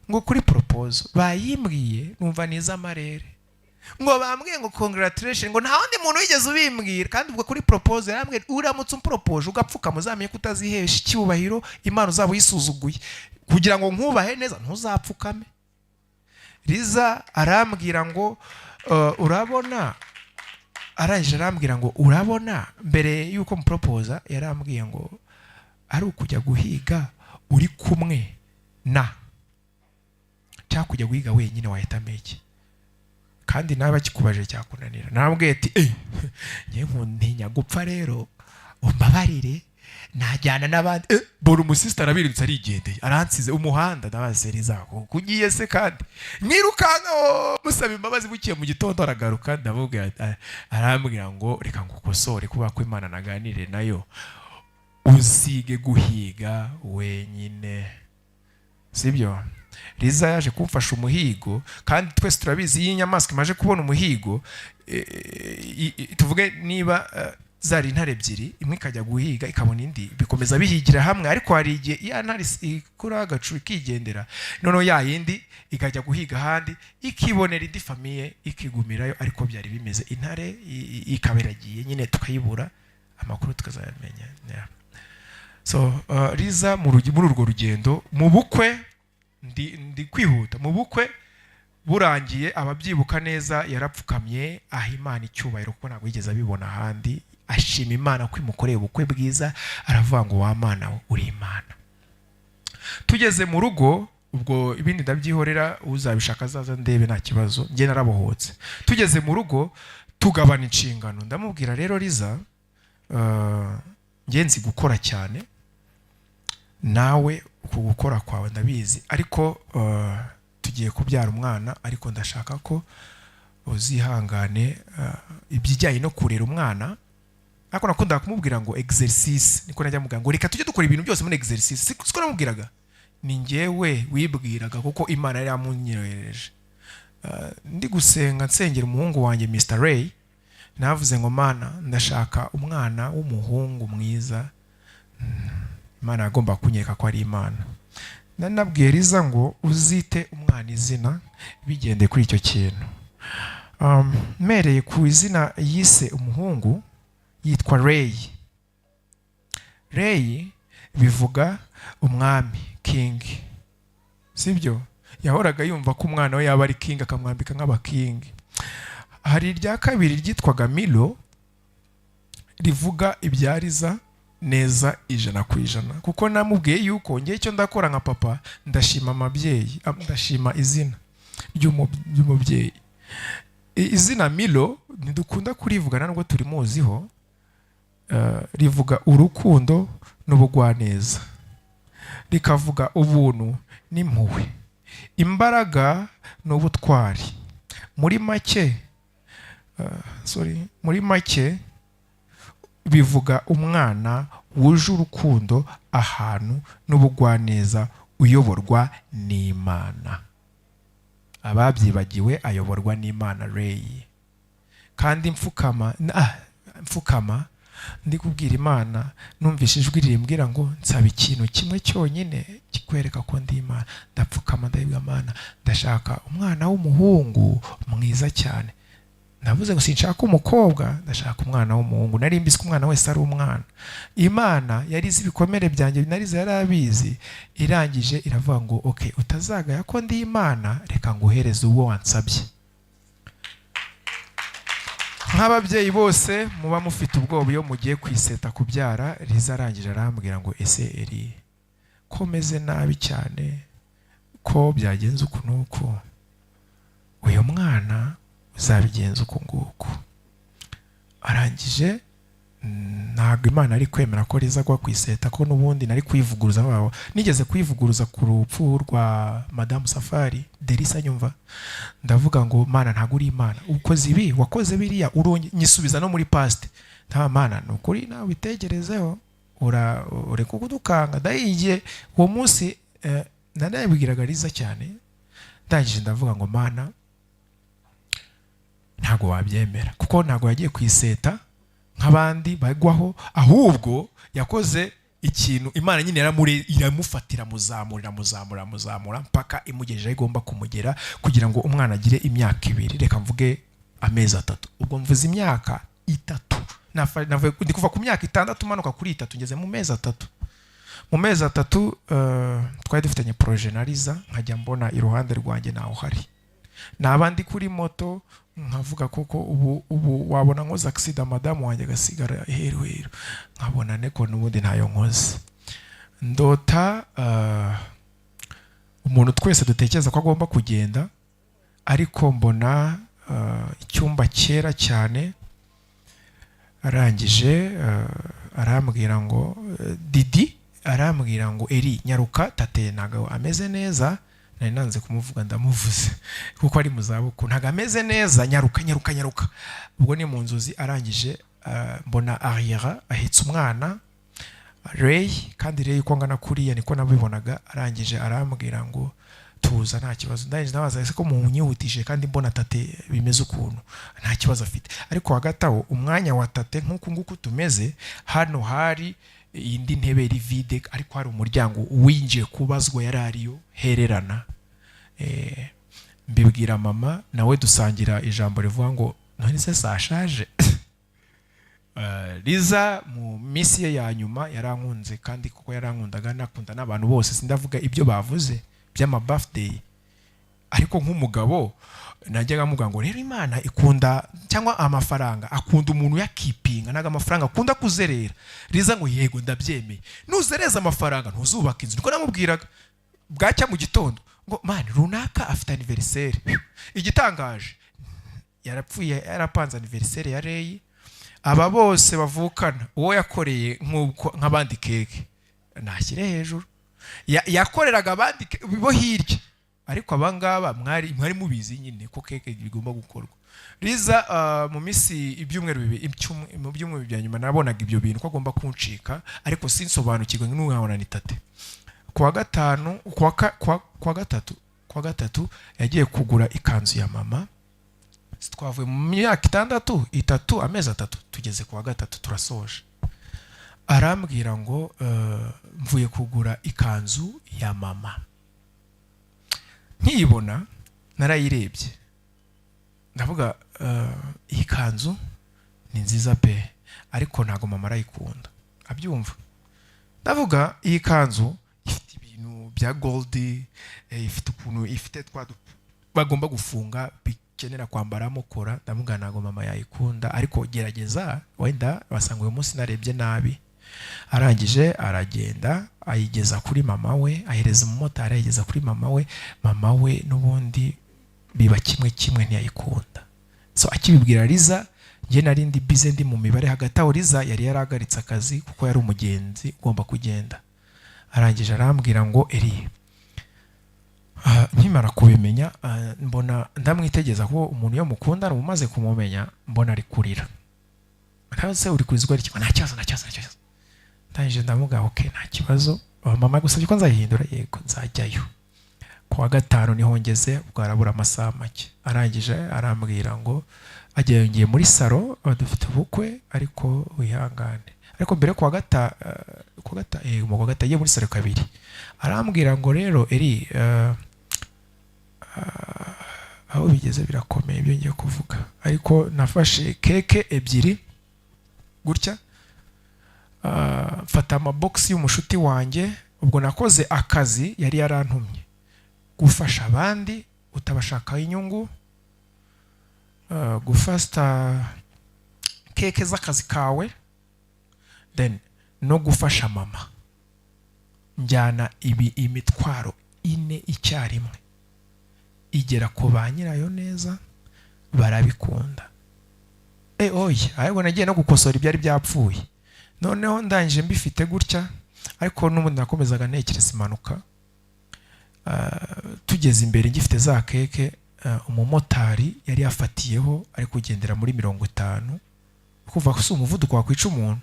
Speaker 1: ngo kuri proposal bayimbwiye numva niza amarere, ngo bambwiye ngo congratulation, ngo nta wundi muntu wigeze ubimbwira. Kandi ubwo kuri proposal yarambwiye, uramutse umpropoje ugapfukama, uzamenye ko utazihesha icyubahiro, Imana uzaba uyisuzuguye. Kugira ngo nkubahe neza, ntuzapfukame. Liza arambwira ngo urabona, arangije arambwira ngo urabona, mbere y'uko mupropoza yarambwiye ngo ari ukujya guhiga uri kumwe na cyangwa kujya guhiga wenyine, wahitamo iki? Kandi nawe akikubaje cyakunanira. Narambwiye ati njye ntinya gupfa rero, umbabarire, najyana n'abandi. Mbona umusisita arabirutse, arigendeye, aransize umuhanda. Ndabaza Liza kuko ugiye se? Kandi mwirukanka, oh, musaba imbabazi. Bukiye mu gitondo aragaruka, ndamubwira, arambwira ngo reka ngukosore, kubera ko Imana naganire nayo, uzige guhiga wenyine, sibyo? Liza yaje kumfasha umuhigo, kandi twese turabizi, iyo inyamaswa imaze kubona umuhigo, tuvuge niba zari intare ebyiri, imwe ikajya guhiga ikabona indi, bikomeza bihigira hamwe. Ariko hari igihe ya ntare ikuraho agacu ikigendera, noneho ya yindi ikajya guhiga ahandi, ikibonera indi famille, ikigumirayo. Ariko byari bimeze, intare ikaba iragiye nyine, tukayibura, amakuru tukazayamenya. Yeah. So Liza muri urwo rugendo mu bukwe, ndi kwihuta, mu bukwe burangiye, ababyibuka neza, yarapfukamye aha Imana icyubahiro, kuko ntabwo yigeze abibona ahandi. Ashima Imana ko imukoreye ubukwe bwiza, aravuga ngo wa Mana we, uri Imana. Tugeze mu rugo, ubwo ibindi ndabyihorera, uzabishaka azaza ndebe, nta kibazo, njye narabohotse. Tugeze mu rugo tugabana inshingano. Ndamubwira rero Liza, njye nzi gukora cyane, nawe uku gukora kwawe ndabizi, ariko tugiye kubyara umwana, ariko ndashaka ko uzihangane ibijyanye no kurera umwana. Ariko nakundaga kumubwira ngo exercice, niko najya mubwira ngo reka tujye dukora ibintu byose muri exercice. Siko namubwiraga, ni njyewe wibwiraga, kuko Imana yari yamunyohereje. Ndi gusenga, nsengera umuhungu wanjye Mr Ray, navuze ngo Mana, ndashaka umwana w'umuhungu mwiza. Imana yagomba kunyereka ko ari Imana. Nari nabwiye Liza ngo uzite umwana izina bigendeye kuri icyo kintu. Mpereye ku izina yise umuhungu, yitwa Ray. Ray bivuga umwami, king, sibyo? Yahoraga yumva ko umwana we yaba ari king, akamwambika nk'abaking. Hari irya kabiri ryitwaga Milo, rivuga ibyariza neza 100%, kuko namubwiye yuko ngewe icyo ndakora nka papa, ndashima amabyeyi, ndashima izina ry'umubyeyi. Izina Milo ntidukunda kurivuga nubwo turimuziho, rivuga urukundo n'ubugwaneza, rikavuga ubuntu n'impuhwe, imbaraga n'ubutwari, muri make. Sorry, muri make bivuga umwana wuje urukundo ahantu n'ubugwaneza, uyoborwa n'Imana. Ababyibagiwe, ayoborwa n'Imana Ray. Kandi mfukama, mfukama ndi kubwira Imana, numvise ijwi rimbwira ngo nsaba ikintu kimwe cyonyine kikwereka ko ndi Imana. Ndapfukama, ndayibwira: "Mana, ndashaka umwana w'umuhungu mwiza cyane." Ndavuze ngo sinshaka umukobwa, ndashaka umwana w'umuhungu. Nari mbizi ko umwana wese ari umwana. Imana yari izi ibikomere byanjye, narize, yari abizi. Irangije iravuga ngo: "Ok, utazagaya ko ndi Imana, reka nguhereze uwo wansabye." Nk'ababyeyi bose muba mufite ubwoba iyo mugiye kwiseta kubyara, Riza arangije arambwira ngo: "Ese Eri, ko meze nabi cyane, ko byagenze uku n'uku, uyu mwana uzabigenza uku nguku?" Arangije, ntabwo Imana ari kwemera ko Riza agwa ku iseta, ko n'ubundi nari kwivuguruza wabo. Nigeze kwivuguruza ku rupfu rwa Madamu Safari Derisa, nyumva ndavuga ngo: "Mana, ntabwo uri Imana, ukoze ibi, wakoze biriya, uronye nyisubiza no muri past. Nta Mana, ni ukuri nawe witekerezeho, ura ureka kudukanga." Ndayigiye uwo munsi, nanabibwiraga Riza cyane. Ndangije ndavuga ngo: "Mana, ntabwo wabyemera," kuko ntabwo yagiye ku iseta nk'abandi bagwaho, ahubwo yakoze ikintu Imana nyine iramufatira, muzamura, iramuzamura, iramuzamura mpaka imugejeje aho igomba kumugera kugira ngo umwana agire imyaka 2, reka mvuge amezi 3. Ubwo mvuze imyaka 3. Ndi kuva ku myaka 6 manuka kuri 3, ngeze mu mezi 3. Mu mezi 3, twari dufitanye projet na Liza, nkajya mbona iruhande rwanjye ntawe uhari. Naba ndi kuri moto nkavuga koko ubu wabona nkoze accident, madamu wanjye agasigara heru heru, nkabona neko n'ubundi ntayo nkoze. Ndota umuntu twese dutekereza ko agomba kugenda, ariko mbona icyumba cyera cyane. Arangije arambwira ngo, Didi arambwira ngo: "Eri, nyaruka, tate ntabwo ameze neza." Nari nanze kumuvuga, ndamuvuze kuko ari mu zabukuru. "Ntabwo ameze neza, nyaruka, nyaruka, nyaruka." Ubwo ni mu nzozi. Arangije mbona arrière ahetse umwana Ray, kandi Ray uko angana kuriya niko nabibonaga. Arangije arambwira ngo: "Tuza, nta kibazo." Ndangije ndabaza: "Ese ko munyihutije kandi mbona tate bimeze ukuntu nta kibazo afite?" Ariko hagati aho, umwanya wa tate nk'uku nguku tumeze hano, hari indi ntebe iri vide, ariko hari umuryango winjiye kubazwa yari ariyo hererana. Mbibwira mama, nawe dusangira ijambo rivuga ngo: "None se sashaje?" Liza mu minsi ye ya nyuma yarankunze, kandi kuko yarankundaga nakunda n'abantu bose. Sindavuga ibyo bavuze by'ama birthday, ariko nk'umugabo najyaga muvuga ngo rero Imana ikunda cyangwa amafaranga akunda umuntu yakipinga, ntabwo amafaranga akunda kuzerera. Riza ngo: "Yego, ndabyemeye, nuzereza amafaranga ntuzubaka inzu." Niko namubwiraga. Bwacya mu gitondo ngo: "Mani, runaka afite anniversaire." Igitangaje, yarapfuye yarapanze anniversaire ya Reyi. Aba bose bavukana, uwo yakoreye nk'uko nk'abandi keke nashyire hejuru. Yakoreraga abandi bo hirya, ariko abangaba mwari mubizi nyine ko keke bigomba gukorwa. Riza mu minsi ibyumweru 2, mu byumweru bya nyuma nabonaga ibyo bintu ko agomba kuncika, ariko sinsobanukirwe n'unkabona ni tate. Kuwa gatanu, kuwa gatatu yagiye kugura ikanzu ya mama. Twavuye mu myaka 6, 3, amezi 3, tugeze kuwa gatatu turasoje. Arambwira ngo: "Mvuye kugura ikanzu ya mama." Nkiyibona narayirebye, ndavuga: "Iyi kanzu ni nziza pe, ariko ntabwo mama arayikunda." Abyumva, ndavuga: "Iyi kanzu ifite ibintu bya gold, ifite ukuntu ifite twa bagomba gufunga bikenera kwambaramo kora." Ndavuga: "Ntabwo mama yayikunda, ariko gerageza, wenda wasanga uyu munsi narebye nabi." Arangije aragenda ayigeza kuri mama we, ahereza umumotari ayigeza kuri mama we. Mama we n'ubundi biba kimwe kimwe, ntiyayikunda. So akibibwira Liza, njye nari ndi busy, ndi mu mibare. Hagati aho Liza yari yarahagaritse akazi kuko yari umugenzi ugomba kugenda. Arangije arambwira ngo: "Eri, Nkimara kubimenya, mbona ndamwitegeza ko umuntu iyo mukundana uba umaze kumumenya, mbona ari kurira. Ntawe uri kurizwa iki? Nta kibazo, nta kibazo, nta kibazo. Ndangije ndamuga, "Ok, nta kibazo." Mama gusabye ko nzayihindura, yego nzajyayo ku wa gatanu, niho ngeze, ubwo harabura amasaha make. Arangije arambwira ngo agiye, ngiye muri salo, dufite ubukwe, ariko wihangane. Ariko mbere ku wa gata ku wa gata mu wa gatanu agiye muri salo kabiri, arambwira ngo rero Eri, aho bigeze birakomeye ibyo ngiye kuvuga, ariko nafashe keke ebyiri gutya, mfata amabogisi y'umushuti wanjye. Ubwo nakoze akazi yari yarantumye, gufasha abandi utabashakaho inyungu, gufata keke z'akazi kawe, then no gufasha mama. Njyana ibi imitwaro ine icyarimwe, igera ku ba nyirayo neza, barabikunda. Oya, ahubwo nagiye no gukosora ibyari byapfuye. Noneho ndangije mbifite gutya, ariko n'ubundi nakomezaga ntekereza impanuka. Tugeze imbere ngifite za keke, umumotari yari yafatiyeho, ari kugendera muri 50, kuva si umuvuduko wakwica umuntu.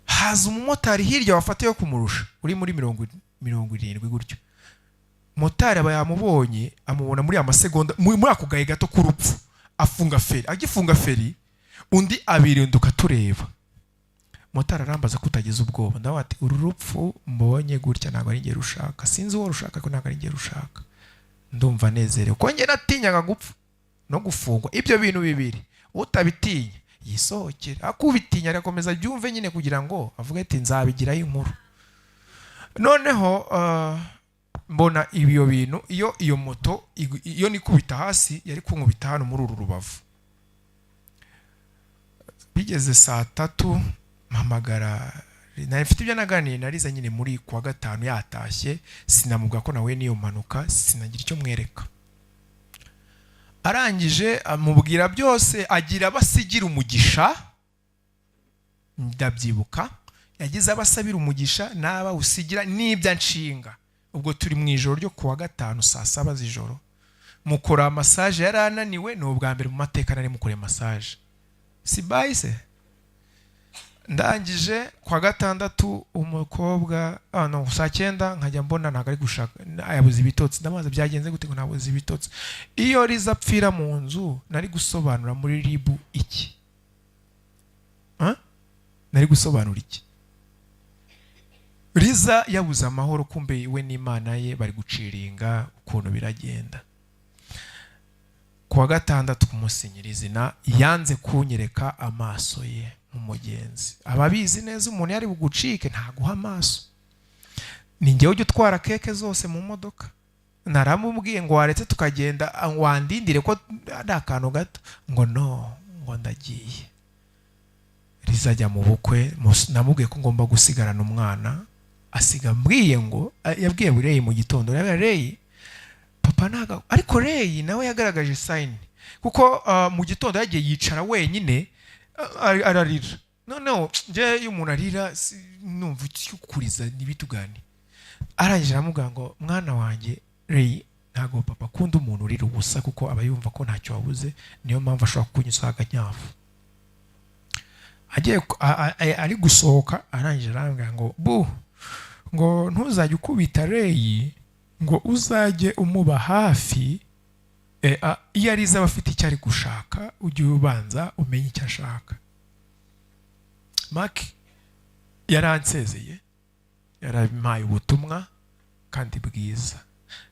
Speaker 1: Haza umumotari hirya wafatiyeho kumurusha, uri muri 70 gutyo. Motari aba yamubonye, amubona muri ya masegonda, muri ako gahe gato k'urupfu, afunga feri. Agifunga feri, undi abirinduka tureba. Motari arambaza ko utagize ubwoba. Ndavuga ati uru rupfu mbonye gutya ntabwo ari njye rushaka, sinzi uwo rushaka, ariko ntabwo ari njye rushaka. Ndumva nezerewe ko njye natinyaga gupfa no gufungwa. Ibyo bintu bibiri utabitinya yisohokere, ariko ubitinya arakomeza abyumve nyine kugira ngo avuge ati nzabigiraho inkuru. Noneho mbona ibyo bintu, iyo iyo moto iyo nikubita hasi yari kunkubita hano muri uru rubavu. Bigeze saa 3 mpamagara, nari mfite ibyo naganiye na Liza nyine muri kuwa gatanu yatashye, sinamubwira ko nawe n'iyo mpanuka, sinagira icyo mwereka. Arangije amubwira byose, agira abasigira umugisha. Ndabyibuka, yagize abasabira umugisha n'abawusigira n'ibyo nshinga. Ubwo turi mu ijoro ryo kuwa gatanu saa 7 z'ijoro, mukora massage, yari ananiwe. Ni ubwa mbere mu mateka nari mukoreye massage, si bayise. Ndangije kwa gatandatu umukobwa, no, saa 9 nkajya mbona ntabwo ari gushaka, yabuze ibitotsi. Ndamubaza byagenze gute, ngo nabuze ibitotsi. Iyo Riza apfira mu nzu, nari gusobanura muri RIB iki? Huh? Nari gusobanura iki? Riza yabuze amahoro, kumbe we n'Imana ye bari guciringa ukuntu biragenda. Kuwa gatandatu kumusinyira izina, yanze kunyereka amaso ye nk'umugenzi. Ababizi neza, umuntu yari bugucike ntaguha amaso. Ni njyewe ujya utwara keke zose mu modoka. Naramubwiye ngo waretse tukagenda, wandindire ko ari akantu gato, ngo no, ngo ndagiye. Rizajya mu bukwe, namubwiye ko ngomba gusigarana umwana, asiga ambwiye ngo yabwiye Reyi mu gitondo, yabwiye Reyi papa ntago. Ariko Reyi nawe yagaragaje sign, kuko mu gitondo yagiye yicara wenyine, ararira. Noneho njye iyo umuntu arira numva icyo kuriza ntibitugane. Arangije aramubwira ngo mwana wanjye Reyi, ntabwo papa akunda umuntu urira ubusa, kuko aba yumva ko ntacyo wabuze, niyo mpamvu ashobora kukunyuzaho akanyafu. Agiye ari gusohoka, arangije arambwira ngo bu ngo ntuzajye ukubita Reyi, ngo uzajye umuba hafi. Iyo arize aba afite icyo ari gushaka, ujye ubanza umenye icyo ashaka. Mark yaransezeye, yarampaye ubutumwa kandi bwiza.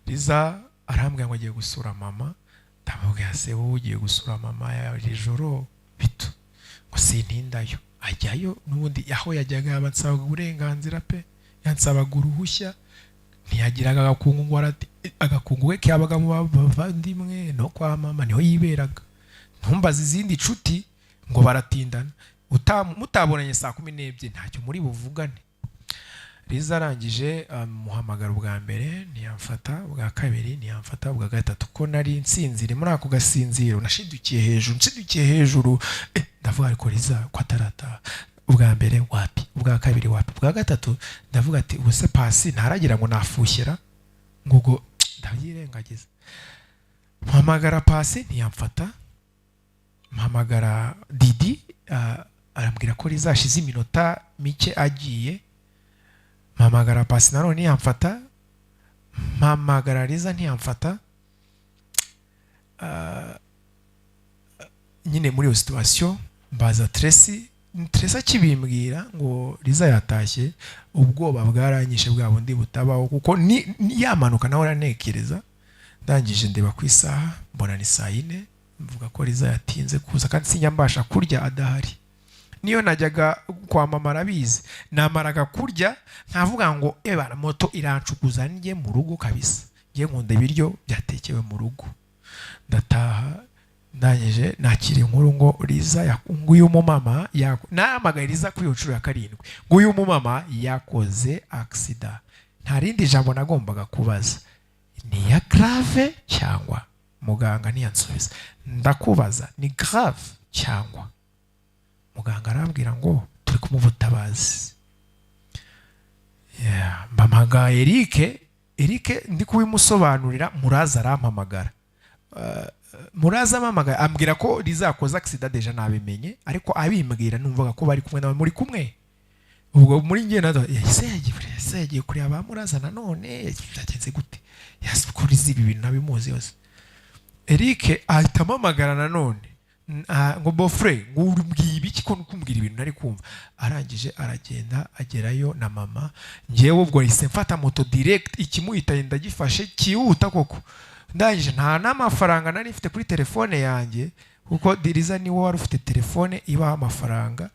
Speaker 1: Liza arambwira ngo agiye gusura mama. Ndamubwira se wowe ugiye gusura mama iri joro bito? Ngo sintindayo. Ajyayo n'ubundi aho yajyaga yabansabaga uburenganzira pe, yansabaga uruhushya. Ntiyagiraga agakungu ngo agakungu ke kabaga mu bavandimwe no kwa mama, niho yiberaga. Ntumbaze izindi nshuti ngo baratindana. Mutabonanye saa 12 ntacyo muri buvugane. Liza arangije amuhamagara, ubwa mbere ntiyamfata, ubwa kabiri ntiyamfata, ubwa gatatu ko nari nsinzire muri ako gasinziro nashidukiye hejuru, nshidukiye hejuru, ndavuga ariko Liza ko atarataha? Ubwa mbere wapi, ubwa kabiri wapi, ubwa gatatu ndavuga ati ubu se pasi ntaragira ngo nafushyira ngo ubwo Ndabyirengagiza, mpamagara Pasi ntiyamfata, mpamagara Didi, arambwira ko rizashize iminota mike agiye. Mpamagara Pasi nanone ntiyamfata, mpamagara Riza ntiyamfata. Nyine muri iyo situation mbaza Tracy. Tracy akibimbwira ngo Riza yatashye, ubwoba bwaranyishe bwa bundi butabaho, kuko ni yamanuka nawe aranekereza. Ndangije ndeba ku isaha, mbona ni saa 4, mvuga ko Riza yatinze kuza kandi sinjya mbasha kurya adahari. Niyo najyaga kwa mama, arabizi, namaraga kurya nkavuga ngo: "Ebana, moto irancukuza njye mu rugo kabisa." Njye nkunda ibiryo byatekewe mu rugo. Ndataha, ndangije nakira inkuru ngo Riza nguyu mumama nahamagaye Riza kuri iyo nshuro ya karindwi, ngo uyu mumama yakoze accident. Nta rindi jambo nagombaga kubaza: ni iya grave cyangwa? Muganga ntiyansubiza. Ndakubaza: ni grave cyangwa? Muganga arambwira ngo turi kumuha ubutabazi. Yeah, mpamagaye Eric. Eric ndi kubimusobanurira, Muraza arampamagara. Muraza ampamagara ambwira ko rizakoze accident. Déjà nabimenye, ariko abimbwira numvaga ko bari kumwe nawe, muri kumwe. Ubwo muri njye nazo ese yagiye, ese yagiye kureba ba Muraza nanone, byagenze gute? Yasi kuri ibi bintu nabimuzi yose. Eric ahita ampamagara nanone, ngo: "Beau-frère," ngo, "umbwiye ibiki ko kumbwira ibintu nari kumva?" Arangije aragenda, agerayo na mama. Ngewe ubwo yahise mfata moto direct, ikimuhitanye ndagifashe cyihuta koko. Ndangije nta n'amafaranga nari mfite kuri telefone yanjye, kuko Diriza niwe wari ufite telefone ibaho amafaranga.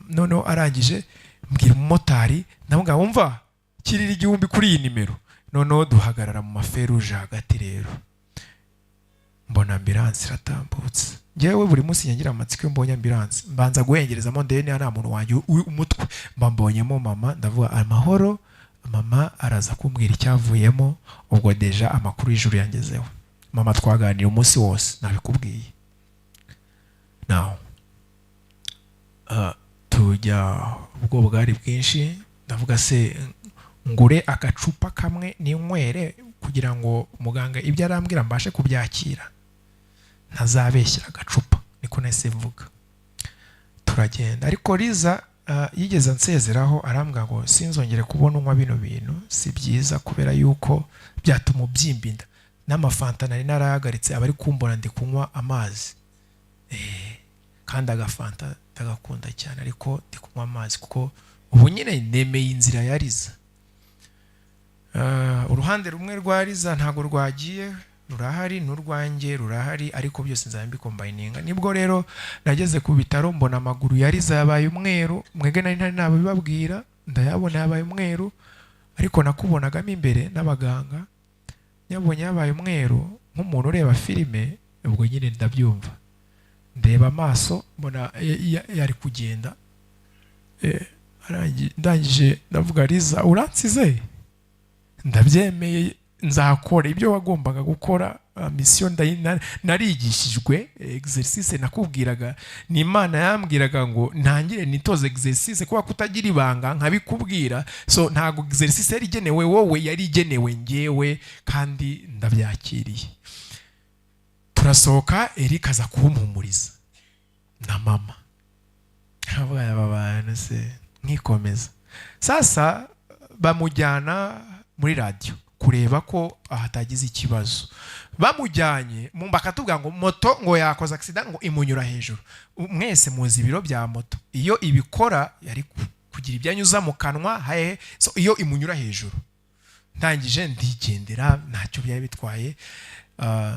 Speaker 1: Noneho arangije mbwira umumotari, ndamubwira: "Wumva, kirira 1000 kuri iyi nimero." Noneho duhagarara mu maferuje hagati rero, mbona ambulance iratambutse. Njyewe buri munsi ngira amatsiko, iyo mbonye ambulance mbanza guhengerezamo ndebe niba nta muntu wanjye umutwe. Mba mbonyemo mama, ndavuga: "Amahoro, mama araza kumbwira icyavuyemo." Ubwo déjà amakuru y'ijuru yangezeho. Mama twaganira umunsi wose, nabikubwiye. Now tujya, ubwo bwari bwinshi. Ndavuga: "Se ngure agacupa kamwe ninywere kugira ngo muganga ibyo arambwira mbashe kubyakira, ntazabeshyira agacupa." Niko nahise mvuga. Turagenda, ariko Riza yigeze ansezeraho, arambwira ngo sinzongere kubona unywa bino bintu, si byiza kubera yuko byatuma ubyimba inda. N'amafanta nari narahagaritse, aba ari kumbona ndi kunywa amazi. Kandi agafanta ndagakunda cyane, ariko ndi kunywa amazi kuko ubu nyine nemeye inzira ya Riza. Uruhande rumwe rwa Riza ntabwo rwagiye, rurahari, n'urwanjye rurahari, ariko byose nzaba mbicombininga. Nibwo rero nageze ku bitaro, mbona amaguru ya Riza yabaye umweru. Mwebwe nari ntari nabibabwira, ndayabona yabaye umweru, ariko nakubonagamo imbere n'abaganga. Nyabonye yabaye umweru nk'umuntu ureba filime, ubwo nyine ndabyumva. Ndeba amaso, mbona yari kugenda. Ndangije ndavuga: "Riza, uransize, ndabyemeye, nzakora ibyo wagombaga gukora." Mission narigishijwe exercice nakubwiraga, ni Imana yambwiraga ngo ntangire nitoze exercice kuba kutagira ibanga nkabikubwira. So ntabwo exercice yari igenewe wowe, yari igenewe njyewe, kandi ndabyakiriye. Turasohoka, Eric aza kumpumuriza na mama. Aravuga: "Aba bantu se." Nkikomeza. Sasa bamujyana muri radiyo kureba ko hatagize ikibazo. Bamujyanye bakatubwira ngo moto ngo yakoze accident, ngo imunyura hejuru. Mwese muzi ibiro bya moto, iyo ibikora yari kugira ibyo anyuza mu kanwa hehe. So iyo imunyura hejuru, ndangije ndigendera, ntacyo byari bitwaye.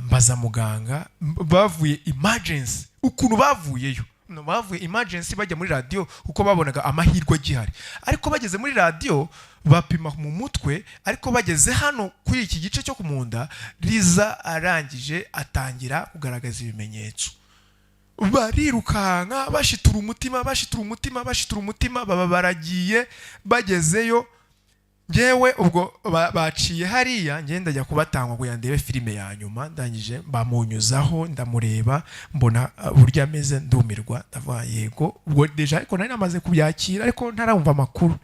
Speaker 1: Mbaza muganga, bavuye emergency, ukuntu bavuyeyo. No, bavuye emergency bajya muri radiyo kuko babonaga amahirwe agihari, ariko bageze muri radiyo bapima mu mutwe, ariko bageze hano kuri iki gice cyo ku munda, Riza arangije atangira kugaragaza ibimenyetso. Barirukanka, bashitura umutima, bashitura umutima, bashitura umutima, baba baragiye. Bagezeyo, ngewe ubwo baciye hariya, ngenda ndajya kubatanga kugira ndebe filime ya nyuma. Ndangije bamunyuzaho, ndamureba, mbona uburyo ameze, ndumirwa. Ndavuga: "Yego." Ubwo déjà ariko nari namaze kubyakira, ariko ntaramva amakuru.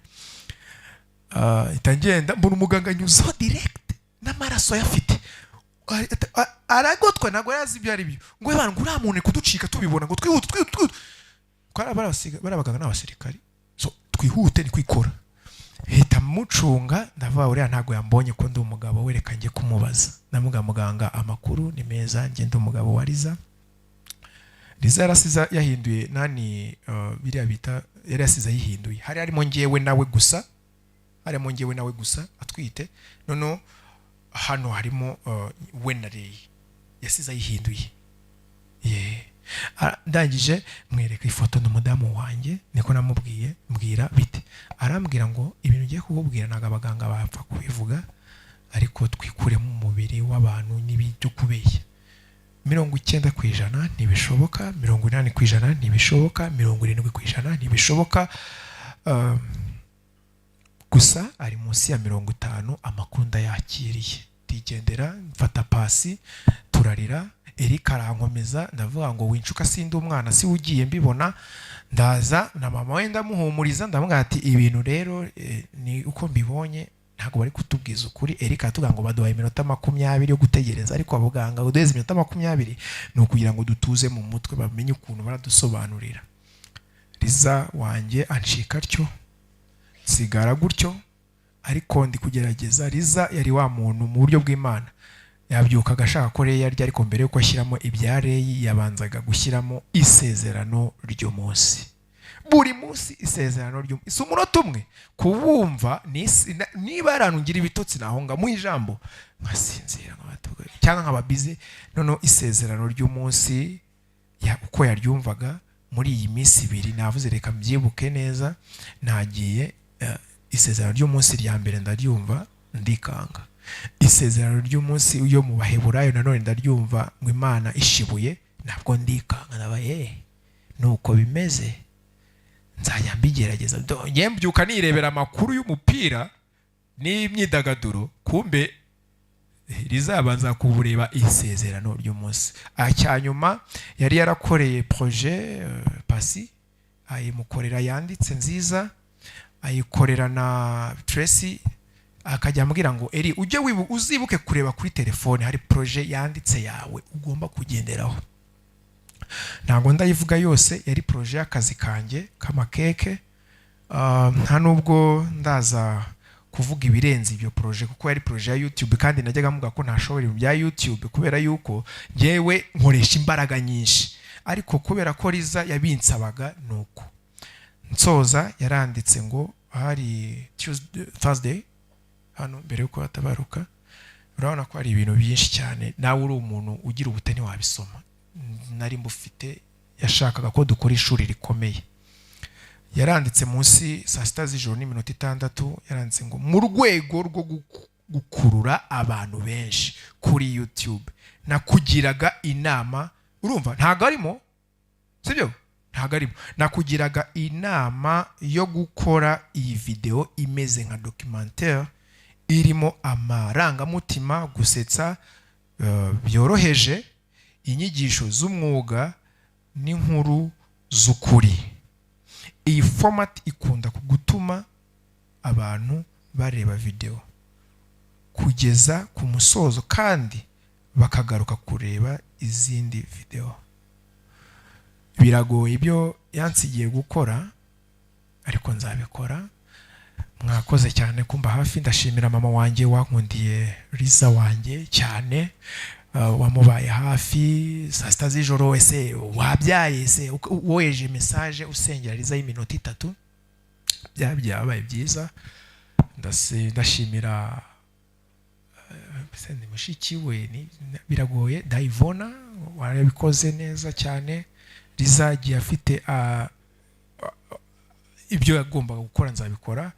Speaker 1: Mpita ngenda, mbona umuganga anyuzaho direct. N'amaraso ayafite. Aragotwa, ntabwo yari azi ibyo ari byo, ngo "Ebana," ngo uriya muntu ari kuducika tubibona, ngo twihute, twihute, twihute. Ko ari bari abaganga n'abasirikari, so twihute, ni kwikora. Hita mucunga, ndavuga uriya ntabwo yambonye ko ndi umugabo we, reka njye kumubaza. Ndamuga: "Muganga, amakuru ni meza? Njye ndi umugabo wa Liza." Liza yarasize yahinduye nani, biriya bita, yari yasize ayihinduye. Hari harimo njyewe nawe gusa, harimo njyewe nawe gusa atwite. Noneho hano harimo we na Reyi, yasize ayihinduye. Ye. Ndangije mwereka ifoto, ni umudamu wanjye, niko namubwiye. Mbwira bite? Arambwira ngo ibintu ugiye kukubwira ntabwo abaganga bapfa kubivuga, ariko twikuremo umubiri w'abantu n'ibyo kubeshya. 90% ntibishoboka, 80% ntibishoboka, 70% ntibishoboka. Gusa ari munsi ya 50. Amakuru ndayakiriye, ndigendera, mfata pasi, turarira. Eric arankomeza, ndavuga ngo wincuka, sindi umwana, si ugiye mbibona. Ndaza na mama we ndamuhumuriza, ndamubwira ati ibintu rero ni uko mbibonye, ntabwo bari kutubwiza ukuri. Eric aratubwira ngo baduhaye iminota 20 yo gutegereza, ariko abaganga uduheze iminota 20 ni ukugira ngo dutuze mu mutwe, bamenye ukuntu baradusobanurira. Liza wanjye ancika atyo, nsigara gutyo, ariko ndi kugerageza. Liza yari wa muntu mu buryo bw'Imana, yabyukaga ashaka ko Reyi arya, ariko mbere yuko ashyiramo ibya Reyi yabanzaga gushyiramo isezerano ry'umunsi, buri munsi isezerano ry'umunsi, si umunota umwe kuwumva. Niba hari ahantu ngira ibitotsi nahonga mu ijambo nkasinzira, cyangwa nkaba bize. Noneho isezerano ry'umunsi uko yaryumvaga muri iyi minsi 2, navuze reka mbyibuke neza. Nagiye isezerano ry'umunsi rya mbere ndaryumva, ndikanga. Isezerano ry'umunsi yo mu Baheburayo nanone ndaryumva, ngo Imana ishibuye, ntabwo ndikanga, ndabaye nuko bimeze, nzajya mbigerageza. Njye mbyuka nirebera amakuru y'umupira n'imyidagaduro, kumbe rizabanza kubureba isezerano ry'umunsi. Cyanyuma yari yarakoreye projet, pasi ayimukorera yanditse nziza, ayikorera na Tracy, akajya ambwira ngo eri ujye uzibuke kureba kuri telefone, hari projet yanditse yawe ugomba kugenderaho. Ntabwo ndayivuga yose, yari projet y'akazi kanjye k'amakeke. Nta nubwo ndaza kuvuga ibirenze ibyo projet, kuko yari projet ya YouTube, kandi najyaga mvuga ko ntashobora ibintu bya YouTube kubera yuko njyewe nkoresha imbaraga nyinshi, ariko kubera ko Liza yabinsabaga nuko nsoza. Yaranditse ngo hari Tuesday, Thursday hano mbere yuko hatabaruka. Urabona ko hari ibintu byinshi cyane, nawe uri umuntu ugira ubute ntiwabisoma, nari mbufite. Yashakaga ko dukora ishuri rikomeye. Yaranditse munsi saa 6 z'ijoro n'iminota 6, yaranditse ngo mu rwego rwo gukurura abantu benshi kuri YouTube nakugiraga inama. Urumva ntabwo arimo, sibyo? Ntabwo arimo. Nakugiraga inama yo gukora iyi video imeze nka documentaire, irimo amarangamutima, gusetsa byoroheje, inyigisho z'umwuga n'inkuru z'ukuri. Iyi format ikunda gutuma abantu bareba video kugeza ku musozo kandi bakagaruka kureba izindi video. Biragoye ibyo yansigiye gukora, ariko nzabikora. Mwakoze cyane kumba hafi. Ndashimira mama wanjye wankundiye Liza wanjye cyane, wamubaye hafi saa 6 z'ijoro. Ese wabyaye? Ese woheje message usengera Liza y'iminota 3? Byabaye byiza. Ndashimira se ni mushiki we, biragoye, Dayivona warabikoze neza cyane. Liza agiye afite ibyo yagombaga gukora, nzabikora.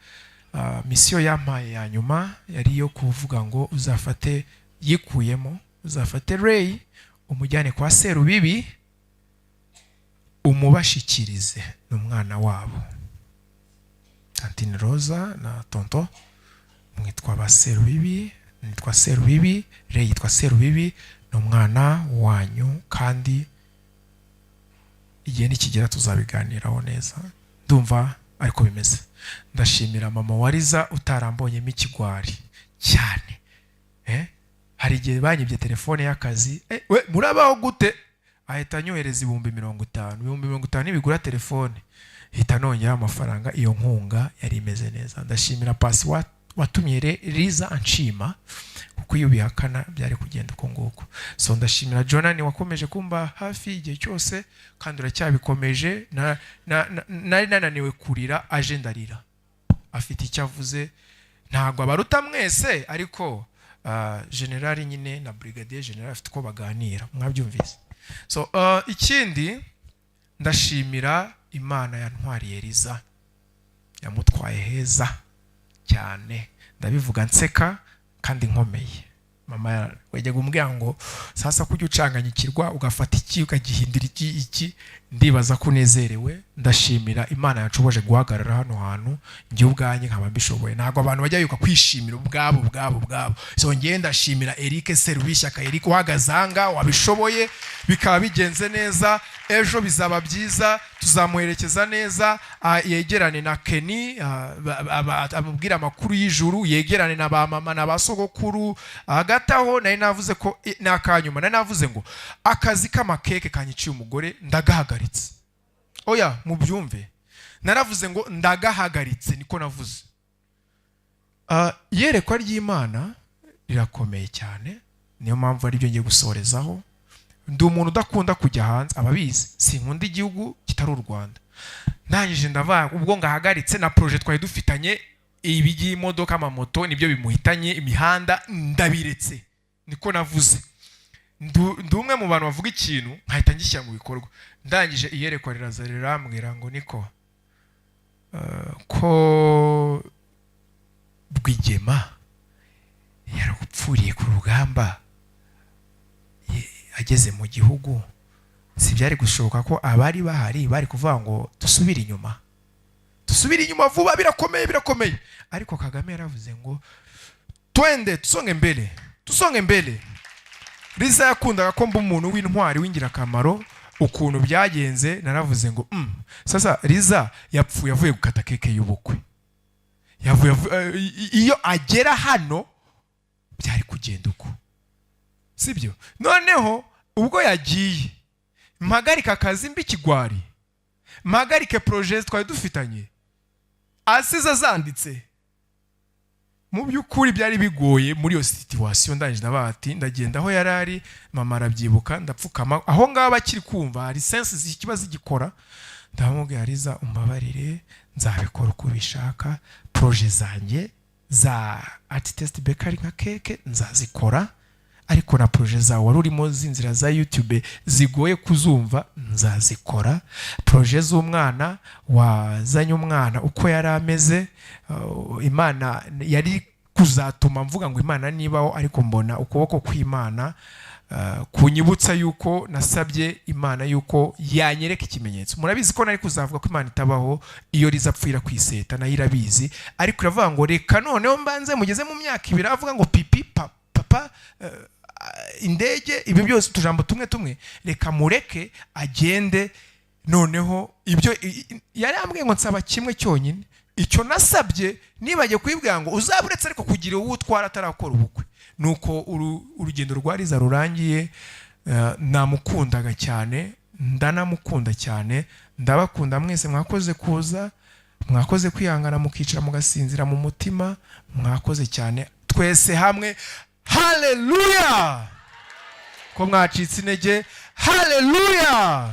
Speaker 1: Mission yampaye ya nyuma yari iyo kuvuga ngo uzafate, yikuyemo, uzafate Ray umujyane kwa Serubibi umubashikirize, ni umwana wabo. Tantine Rosa na tonto mwitwa ba Serubibi, nitwa Serubibi, Ray yitwa Serubibi, ni umwana wanyu, kandi igihe nikigera tuzabiganiraho neza. Ndumva ariko bimeze. Ndashimira mama wa Liza utarambonyemo ikigwari cyane. Hari igihe banyibye telefone y'akazi. We murabaho gute? Ahita anyohereza 50,000. 50,000 ntibigura telefone. Hita nongeraho amafaranga. Iyo nkunga yari imeze neza. Ndashimira Pasi watumye Riza anshima, kuko iyo ubihakana byari kugenda uko nguko. So ndashimira Jonani wakomeje kumba hafi igihe cyose, kandi uracyabikomeje. Nari nananiwe kurira, aje ndarira, afite icyo avuze. Ntabwo abaruta mwese, ariko generali nyine na brigadier general afite uko baganira, mwabyumvise. So ikindi, ndashimira Imana yantwariye Riza, yamutwaye heza cyane. Ndabivuga nseka kandi nkomeye. Mama wajyaga umbwira ngo sasa kujya ucanganyikirwa, ugafata iki ukagihindura iki iki. Ndibaza ko unezerewe. Ndashimira Imana yanshoboje guhagarara hano hantu njye ubwanjye nkaba mbishoboye. Ntabwo abantu bajya bibuka kwishimira ubwabo ubwabo ubwabo. So ngewe ndashimira Eric Serubishyaka, Eric uhagaze aha ngaha wabishoboye, bikaba bigenze neza. Ejo bizaba byiza, tuzamuherekeza neza, yegerane na Kenny, amubwire amakuru y'ijuru, yegerane na ba mama na ba sogokuru. Hagati aho nari navuze ko ni akanyuma, nari navuze ngo akazi k'amakeke kanyiciye umugore ndagahagaritse. Oya, mubyumve, naravuze ngo ndagahagaritse, niko navuze. Iyerekwa ry'Imana rirakomeye cyane, niyo mpamvu aribyo ngiye gusorezaho. Ndi umuntu udakunda kujya hanze, ababizi sinkunda igihugu kitari u Rwanda. Ndangije ndavuga ubwo ngahagaritse na projet twari dufitanye, ibi by'imodoka, amamoto nibyo bimuhitanye, imihanda ndabiretse, niko navuze. Ndi umwe mu bantu bavuga ikintu nkahita ngishyira mu bikorwa. Ndangije iyerekwa riraza rirambwira ngo niko ko Rwigema yarapfuriye ku rugamba, ageze mu gihugu, si byari gushoboka ko abari bahari bari kuvuga ngo dusubire inyuma, dusubire inyuma vuba, birakomeye, birakomeye? Ariko Kagame yaravuze ngo twende, tusonge mbele, tusonge mbele. Riza yakundaga ko mba umuntu w'intwari w'ingirakamaro. Ukuntu byagenze, naravuze ngo sasa Riza yapfuye avuye gukata keke y'ubukwe, yavuye iyo agera hano byari kugenda uko, sibyo? Noneho ubwo yagiye, mpagarike akazi mbi ikigwari, mpagarike projet twari dufitanye asize azanditse. Mu by'ukuri byari bigoye muri iyo situation. Ndangije ndabaga ati ndagenda aho yari ari, mama arabyibuka, ndapfukama aho ngaho bakiri kumva hari sense zikiba zigikora. Ndamubwira: "Riza, umbabarire, nzabikora uko ubishaka. Projet zanjye za Art Test Bakery nka keke nzazikora, ariko na projet zawe wari urimo z'inzira za YouTube zigoye kuzumva nzazikora. Projet z'umwana wazanye, umwana uko yari ameze, Imana yari kuzatuma mvuga ngo Imana nibaho, ariko mbona ukuboko kw'Imana kunyibutsa yuko nasabye Imana yuko yanyereka ikimenyetso. Murabizi ko nari kuzavuga ko Imana itabaho iyo Riza apfira ku iseta, nayo irabizi, ariko iravuga ngo reka noneho mbanze mugeze mu myaka 2 avuga ngo pipi papa, indege, ibyo byose, utujambo tumwe tumwe, reka mureke agende." Noneho ibyo yari ambwiye ngo nsaba kimwe cyonyine, icyo nasabye nibagiye kuyibwira ngo uzaba uretse ariko kugira uwo utwara atarakora ubukwe. Nuko urugendo rwa Riza rurangiye. Namukundaga cyane, ndanamukunda cyane. Ndabakunda mwese, mwakoze kuza, mwakoze kwihangana mukicara mugasinzira mu mutima, mwakoze cyane. Twese hamwe, haleluya! Ko mwacitse intege? Haleluya,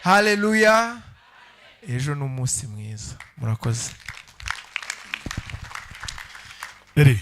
Speaker 1: haleluya! Ejo ni umunsi mwiza. Murakoze.
Speaker 2: Eri.